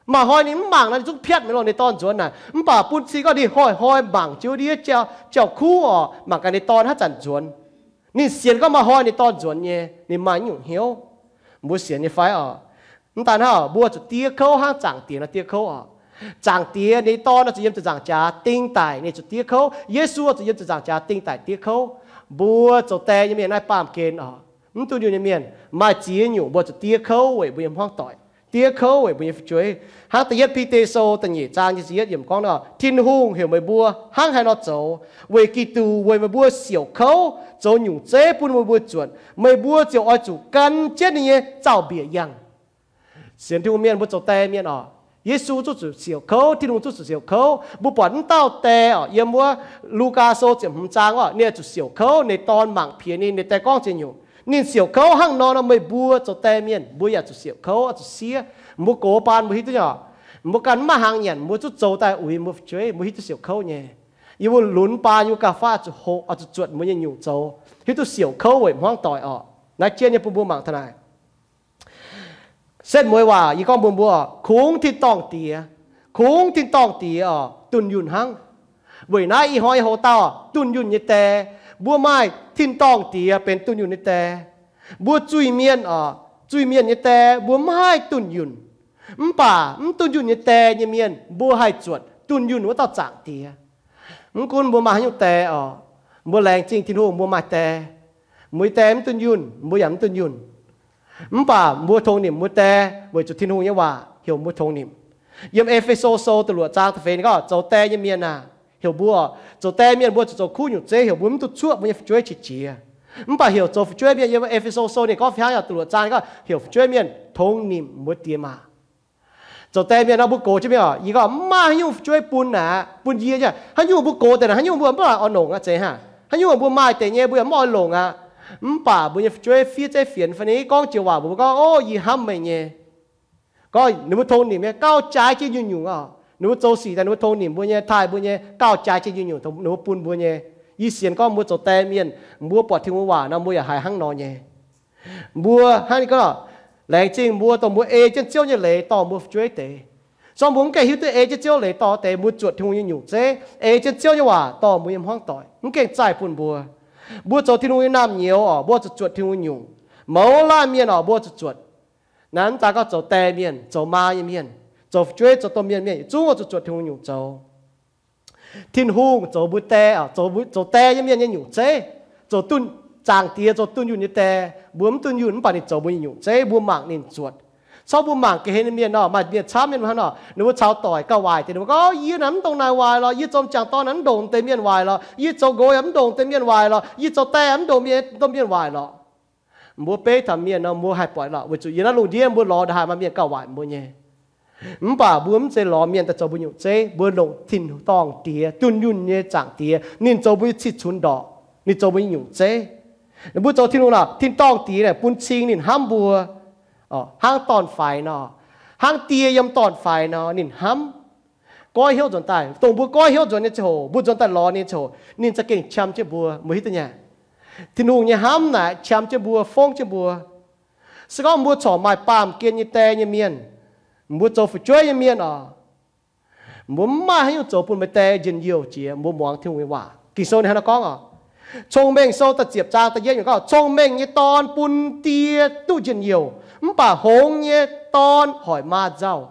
Maaih hnoi ninh mv mangc nor ninh zungv piatv mi'aqv lorqc, ninh dorn nzuonx naaic. Mv baac bun cing gorngv ninh hnoi-hnoi mangc jienv ndiev jauv, jauv-kuv oc, mangc gaax ninh dorn haaix zanc nzuonx. Ninh sienx gorngv maaih hnoi ninh dorn nzuonx nyei, ninh maaih nyungc hnyouv. Mbuo sienx nyei fai oc? Mv daan hnangv, mbuo zuqc diev kouv hnangv Zaangc Diex nor diev kouv oc. Zaangc Diex ninh nyei Dorn nor zuqc yiem ziepc nzaangc jaax ding daic, ninh zuqc diev kouv. Yesu zuqc yiem ziepc nzaangc jaax ding daic diev kouv. Mbuo zoux die nyei mienh naaiv baamh gen oc, mv dunh yunh nyei mienh maaih ziex nyungc mbuo zuqc diev kouv weic mbuo nyei hmuangv doic. Diev kouv weic mbuo nyei fu'jueiv. Hnangv da'yietv Bide Sou da'nyeic zaang nyic ziepc yietv yiemc gorngv nor, Tin-Hungh heuc meih mbuo hnangv haaix nor zoux, weic Giduc weic meih mbuo siouc kouv, zoux nyungc zeiv bun meih mbuo zuotc. Meih mbuo ziouc oix zuqc gan jienv ninh nyei zaux-mbiec yangh. Sienx Tin-Hungh mienh mbuo zoux die mienh oc, Yesu zuqc zuqc siouc kouv, Tin-Hungh zuqc zuqc siouc kouv. Mbuo buatc mv dauh die oc, yiem wuov Lugaa Sou ziepc hmz zaang oc, ninh zuqc siouc kouv, ninh dorn mangc piex ninh, ninh die gorngv ziex nyungc. Ninh siouc kouv hnangv nor nor, meih mbuo zoux die mienh mbuo yaac zuqc siouc kouv, zuqc siev. Mbuo gox baan mbuo hiuv duqv nyei oc. Mbuo ganh mv maaih hnaangx nyanc, mbuo zungv zoux daaih uix mbuo fu'jueiv, mbuo hiuv duqv siouc kouv nyei. Yie mbuo lunx baan yie mbuo gauh faqv zuqc hoqc, zuqc zuotc mbuo nyei nyungc zoux, hiuv duqv siouc kouv weic hmuangv doic oc. Naaiv jienv nyei bun mbuo mangc taux naaic. Setv mueiz waac yie gorngv mbuox mbuo, kungx tin-dorngh Diex, kungx tin-dorngh Diex oc, dunh yunh hnangv. Weic naaiv ih hnoi yie houx dauh dunh yunh nyei die. Mbuo maaih tin-dorngh Diex benx dunh yunh nyei die. Mbuo zuiz-mienh oc, zuiz-mienh nyei die mbuo mv haih dunh yunh. Mv baac mv dunh yunh nyei die nyei mienh mbuo haih zuotc dunh yunh wuov dauh Zaangc Diex. Mv gunv mbuo maaih haaix nyungc die oc, mbuo laengz zingh Tin-Hungh mbuo maaih die. Mbuo nyei die mv dunh yunh, mbuo yaac mv dunh yunh. Mv baac mbuo tongx nimc mbuo die weic zuqc Tin-Hungh nyei waac heuc mbuo tongx nimc. Yiem E^fe^so Sou da'luoqc zaang da'feix ninh gorngv, zoux die nyei mienh aah, heuc mbuo, zoux die mienh mbuo zuqc zoux kuv nyungc zeiv, heuc mbuo mv duqv cuoqv mbuo nyei fu'jueiv qiex jiez. Mv baac heuc zoux fu'jueiv mienh, yiem E^fe^so Sou ninh gorngv fih hnangv yaac da'luoqc zaang ninh gorngv heuc fu'jueiv mienh tongx nimc mbuo die maah. Zoux die mienh nor mbuo gox jienv mingh oc, yie gorngv mv maaih haaix nyungc fu'jueiv bun aqv, bun yie nyei. Haaix nyungc mbuo gox deix naaic, haaix nyungc mbuo mv oix longc aqv, zeiz hnangv. Haaix nyungc mbuo maaih deix nyei mbuo yaac mv oix longc aqv. Mv baac mbuo nyei fu'jueiv fiev zeiv fienx fai ninh gorngv joux waac mbuox mbuo gorngv, ov, yie hnamv meih nyei. Gorngv ninh mbuo tongx nimc nyei, gauh jaaix jienv nyungc-nyungc oc. Ninh mbuo zoux sic daaih ninh mbuo tongx nimc mbuo nyei, taaih mbuo nyei, gauh jaaix jienv nyungc-nyungc ninh mbuo bun mbuo nyei. Yie sienx gorngv mbuo zoux die mienh, mbuo buatc Tin-Hungh waac nor mbuo yaac haiz hnangv nor nyei. Mbuo hnangv ninh gorngv, laengz zingh mbuo dongh mbuo ei jienv Ziouv nyei leiz dorh mbuo fu'jueiv deix. Zorngv mbuo mv gaengh hiuv duqv ei jienv Ziouv leiz dorh deix, mbuo zuotc Tin-Hungh nyei nyungc zeiv, ei jienv Ziouv nyei waac dorh mbuo nyei hmuangv doic, mv gaengh zaih bun mbuo. Mbuo zoux Tin-Hungh nyei naamh nyouz oc, mbuo zuqc zuotc Tin-Hungh nyungc. Mouz laanh mienh oc, mbuo zuqc zuotc. Naaiv mv daan gorngv zoux die mienh, zoux maa nyei mienh, zoux fu'jueiv, zoux domh mienh mienh, zungv oix zuqc zuotc Tin-Hungh nyungc zoux. Tin-Hungh zoux mbuo die, zoux die nyei mienh nyei nyungc zeiv, zoux dunh, Zaangc Diex zoux dunh yunh nyei die. Mbuo mv dunh yunh mv baac ninh zoux mbuo nyei nyungc zeiv, mbuo mangc ninh zuotc. Corc mbuo mangc ga'hlen nyei mienh nor, maaih mienh camv mienh hnangv nor, ninh mbuo caux doic gauh waaic deix, ninh mbuo gorngv, Yie naaic mv ndongc naaic waaic lorqc, yie zoux m'jangc dorn naaic mv ndongc deix mienh waaic lorqc, yie zoux nqox yaac mv ndongc deix mienh waaic lorqc, yie zoux die mv ndongc mienh, domh mienh waaic lorqc. Mbuo beiv taux mienh nor, mbuo haih buatc lorqc, weic zuqc yiem naaiv lungh ndiev mbuo lorz ndongc haaix maaih mienh gauh waaic mbuo nyei. Mv baac mbuo mv zeiz lorz mienh daaih zoux mbuo nyungc zeiv, mbuo longc tin-dorngh Diex, dunh yunh nyei Zaangc Diex, ninh zoux mbuo nyei cih cunx ndorqc, ninh zoux mbuo nyei nyungc zeiv. Mbuo zoux Tin-Hungh nor, tin-dorngh Diex naaic bun cing ninh hnamv mbuo, hnangv dorn-faix nor, hnangv die yiem dorn-faix nor ninh hnamv. Goiv hnyouv nzuonx daaih, dongh mbuo goiv hnyouv nzuonx nyei ziangh hoc, mbuo nzuonx daaih lorz ninh nyei ziangh hoc, ninh za'gengh qam jienv mbuo. Mbuo hiuv duqv nyei, Tin-Hungh nyei hnamv naaic qam jienv mbuo, fongv jienv mbuo. Se gorngv mbuo corc maaih baamh gen nyei die nyei mienh, mbuo zoux fu'jueiv nyei mienh oc, mbuo mv maaih haaix nyungc zoux bun meih die njien-youh jiex, mbuo muangx Tin-Hungh nyei waac. Ging-Sou ninh hnangv naaiv gorngv oc. Cong-Mengh Sou da'ziepc zaang da'yietv yiemc gorngv, Cong-Mengh nyei dorn bun die duqv njien-youh, mv baac hngongx nyei dorn hoic maa nzauh.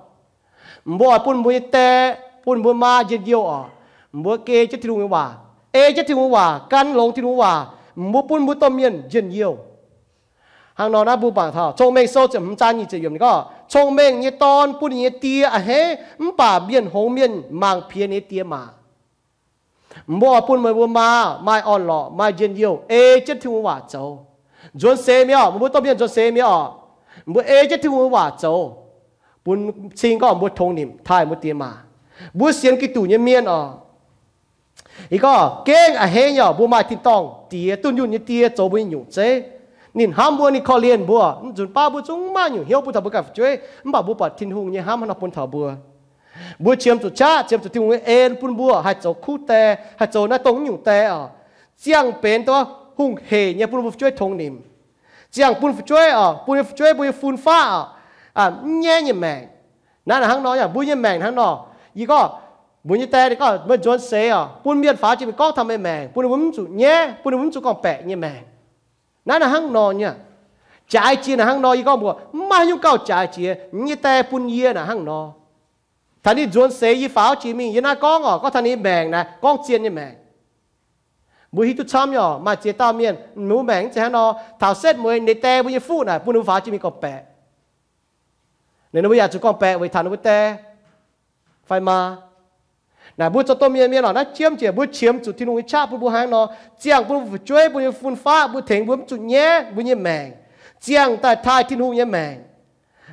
Mbuo oix bun mbuo nyei die, bun mbuo maa njien-youh oc, mbuo ei jienv Tin-Hungh nyei waac, ei jienv Tin-Hungh nyei waac, gan longx Tin-Hungh nyei waac, mbuo bun mbuo domh mienh njien-youh. Hnangv nor naaiv mbuo mangc taux Cong-Mengh Sou ziepc hmz zaang nyic ziepc yiemc ninh gorngv, Cong-Mengh nyei dorn bun ninh nyei die a'hneiv, mv baac mienh hngongx mienh mangc piex ninh nyei die maac. Mbuo oix bun meih mbuo maa maaih orn-lorqc, maaih njien-youh, ei jienv Tin-Hungh waac zoux. Nzuonx seix mi'aqv oc, mbuo domh mienh nzuonx seix mi'aqv oc, mbuo ei jienv Tin-Hungh waac zoux, bun cing gorngv mbuo tongx nimc taaih mbuo diex maac. Mbuo sienx Giduc nyei mienh oc, ih gorngv gengh a'hneiv nyei oc, mbuo maaih tin-dorngh Diex, dunh yunh nyei Die zoux mbuo nyei nyungc zeiv. Ninh hnamv mbuo, ninh korv-lienh mbuo, mv nzunc baav mbuo zungv maaih nyungc hnyouv bun taux mbuo ganh fu'jueiv, mv baac mbuo buatc Tin-Hungh nyei hnamv hnangv nor bun taux mbuo. Mbuo qiemx zuqc qaqv, qiemx zuqc Tin-Hungh nyei en bun mbuo haih zoux kuv die, haih zoux naaiv dongh nyungc die oc. Ziangh benx duqv hungh heic nyei bun mbuo fu'jueiv tongx nimc. Ziangh bun fu'jueiv oc, bun nyei fu'jueiv mbuo nyei fun-faqv oc, mv nyaiv nyei maengc. Naaiv hnangv nor, mbuo nyei maengc hnangv nor. Yie gorngv, mbuo nyei die ninh gorngv meih nzuonx seix oc, bun mienh faaux jiex mingh gorngv taux meih maengc, bun ninh mbuo mv zuqc nyaiv, bun ninh mbuo mv zuqc gorngv-baeqc nyei maengc. Naaiv naaiv hnangv nor nyei. Jaaix jiex naaiv hnangv nor, yie gorngv mbuox, mv maaih haaix nyungc gauh jaaix jiex. Yie nyei die bun yie naaiv hnangv nor. Taux ninh nzuonx seix yie faaux jiex mingh, yie naaiv gorngv oc, gorngv taux ninh nyei maengc naaiv, gorngv zien nyei maengc. Mbuo hiuv duqv camv nyei oc, maaih ziex dauh mienh, mbuo maengc mv zeiz hnangv nor, taux setv mueiz ninh die mbuo nyei fuqv naaic bun ninh mbuo faaux jiex mingh gorngv-baeqc. Ninh mbuo yaac zuqc gorngv-baeqc weic taux ninh mbuo die fai maa. Naaic mbuo zoux domh mienh mienh oc, naaiv jiemv jiex mbuo qiemx zuqc Tin-Hungh nyei qaqv bun mbuo hnangv nor, ziangh bun mbuo fu'jueiv, bun mbuo nyei fun-faqv, mbuo tengx mbuo mv zuqc nyaiv mbuo nyei maengc, ziangh daaih taaih Tin-Hungh nyei maengc.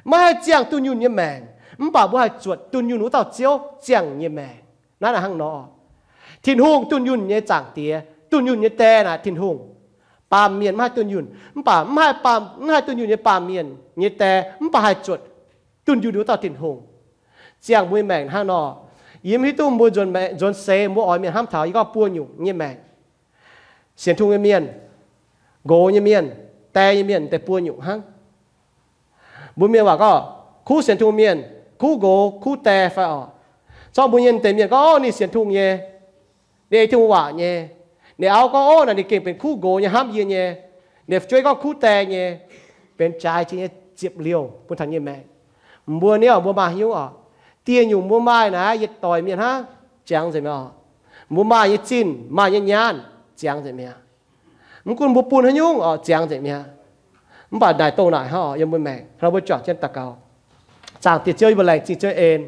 Maiv haih ziangh dunh yunh nyei maengc, mv baac mbuo haih zuotc dunh yunh wuov dauh Ziouv ziangh nyei maengc. Naaiv naaic hnangv nor, Tin-Hungh dunh yunh nyei Zaangc Diex, dunh yunh nyei die naaic Tin-Hungh. Baamh mienh maiv haih dunh yunh, mv baac mv haih baamh, mv haih dunh yunh nyei baamh mienh nyei die mv baac haih zuotc dunh yunh wuov dauh Tin-Hungh ziangh mbuo nyei maengc hnangv nor. Yie mv hiuv duqv mbuo nzuonx seix mbuo oix mienh hnamv taux yie gorngv buo nyungc nyei maengc. Sienx Tin-Hungh nyei mienh, nqox nyei mienh, die nyei mienh deix buo nyungc hnangv. Mbuo mienh waac gorngv, kuv sienx Tin-Hungh mienh, kuv nqox, kuv die fai oc. Zorqv mbuo nyei deix mienh gorngv, ov, ninh sienx Tin-Hungh nyei, ninh ei Tin-Hungh waac nyei. Ninh auv gorngv, ov, naaic ninh gengh benx kuv nqox nyei, hnamv yie nyei. Ninh fu'jueiv gorngv kuv die nyei, benx jaaix jiex nyei ziepc liouh bun taux nyei maengc. Mbuo niouv mbuo maaih hnyouv oc, dieh nyungc mbuo maaih naaiv yietc doic mienh hnangv, ziangx nzengc mi'aqv. Mbuo maaih nyei zinh, maaih nyei nyaanh, ziangx nzengc mi'aqv. Mv gunv mbuo bun haaix nyungc oc, ziangx nzengc mi'aqv. Mv baac naaic dongh naaic hnangv oc, yiem mbuo maengc hnangv, mbuo juangc jienv daux gaux. Zaangc Diex Ziouv, yie mbuo laengz zingh Ziouv en.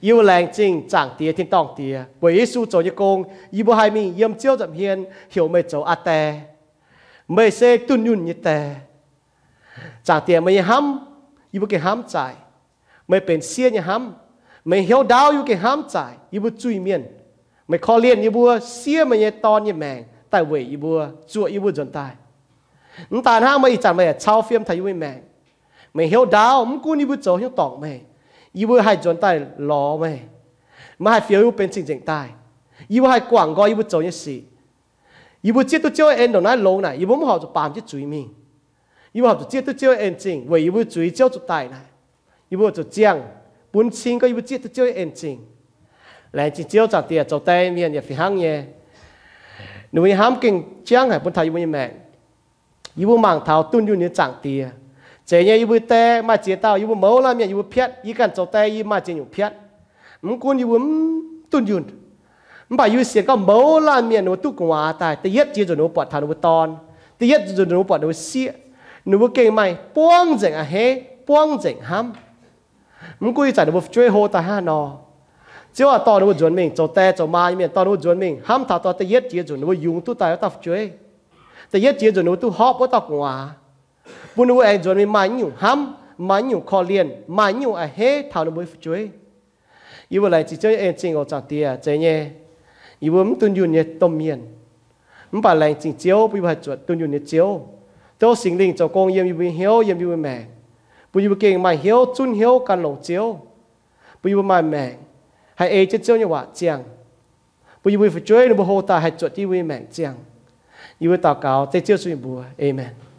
Yie mbuo laengz zingh Zaangc Diex, tin-dorngh Diex, weic Yesu zoux nyei gong, yie mbuo haih mingh yiem Ziouv nza'hmien heuc meih zoux Aa Die. Meih se dunh yunh nyei Die. Zaangc Diex, meih nyei hnamv yie mbuo gengh hnamv zaaic. Meih benx siev nyei hnamv. Meih hnyouv ndaauv yie mbuo gengh hnamv zaaic, yie mbuo zuiz-mienh. Meih korv-lienh yie mbuo, siev meih nyei Dorn nyei maengc daaih weic yie mbuo, zuoqc yie mbuo nzuonx daaih. Mv daan hnangv, meih ih zanc meih yaac cau fiem taux yie mbuo nyei maengc. Meih hnyouv ndaauv, mv gunv yie mbuo zoux haaix nyungc dorngc meih, yie mbuo haih nzuonx daaih lorz meih. Meih haih fioux yie mbuo benx cing-nzengc daaih. Yie mbuo haih guangc nqoi yie mbuo zoux nyei sic. Yie mbuo zieqv duqv Ziouv en ndongc naaiv longx naaic, yie mbuo mv horpc zuqc baamz jienv zuiz mingh. Yie mbuo horpc zuqc zieqv duqv Ziouv en zingh weic yie mbuo zuiz Ziouv zuqc daic naaic. Yie mbuo zuqc ziangh, bun cing gorngv yie mbuo zieqv duqv Ziouv en zingh. Laengz zingh Ziouv, Zaangc Diex, zoux die mienh yaac fih hnangv nyei. Ninh mbuo nyei hnamv gengh jangv haic bun taux yie mbuo nyei maengc. Yie mbuo mangc taux dunh yunh nyei Zaangc Diex. Zeiz nyei, yie mbuo die maaih ziex dauh, yie mbuo mouz laanh mienh yie mbuo piatv. Yie ganh zoux die yie maaih ziex nyungc piatv. Mv gunv yie mbuo mv dunh yunh, mv baac yie mbuo sienx gorngv mouz laanh mienh ninh mbuo duqv gu'nguaaz daaih, da'yietv jiex nzunc ninh mbuo buatc taux ninh mbuo dorn. Da'yietv jiex nzunc ninh mbuo buatc ninh mbuo sieqv. Ninh mbuo gengh maaih buangv nzengc a'hneiv, buangv nzengc hnamv. Mv gunv ih zanc ninh mbuo fu'jueiv hlo daaih hnangv haaix nor, Ziouv aac, dorh ninh mbuo nzuonx mingh. Zoux die zoux maa nyei mienh dorh ninh mbuo nzuonx mingh, hnamv taux dorh da'yietv jiex nzunc ninh mbuo yungz duqv daaih wuov dauh fu'jueiv. Da'yietv jiex nzunc ninh mbuo duqv horpv wuov dauh gu'nguaaz, bun ninh mbuo aengx nzuonx mingh maaih nyungc hnamv, maaih nyungc korv-lienh, maaih nyungc a'hneiv taux ninh mbuo nyei fu'jueiv. Yie mbuo laengz zingh Ziouv nyei en-zingh oc, Zaangc Diex. Zeiz nyei, yie mbuo mv dunh yunh nyei domh mienh, mv baac laengz zingh Ziouv bun yie mbuo haih zuotc dunh yunh nyei Ziouv. Tov Singx Lingh zoux gong yiem yie mbuo nyei hnyouv, yiem yie mbuo maengc, bun yie mbuo gengh maaih hnyouv zunv hnyouv gan longx Ziouv, bun yie mbuo maaih maengc haih ei jienv Ziouv nyei waac ziangh, bun yie mbuo nyei fu'jueiv ninh mbuo hlo daaih haih zuotc jienv yie mbuo nyei maengc ziangh. Yie mbuo daux gaux dengv Ziouv Yesu nyei mbuox. Aamen.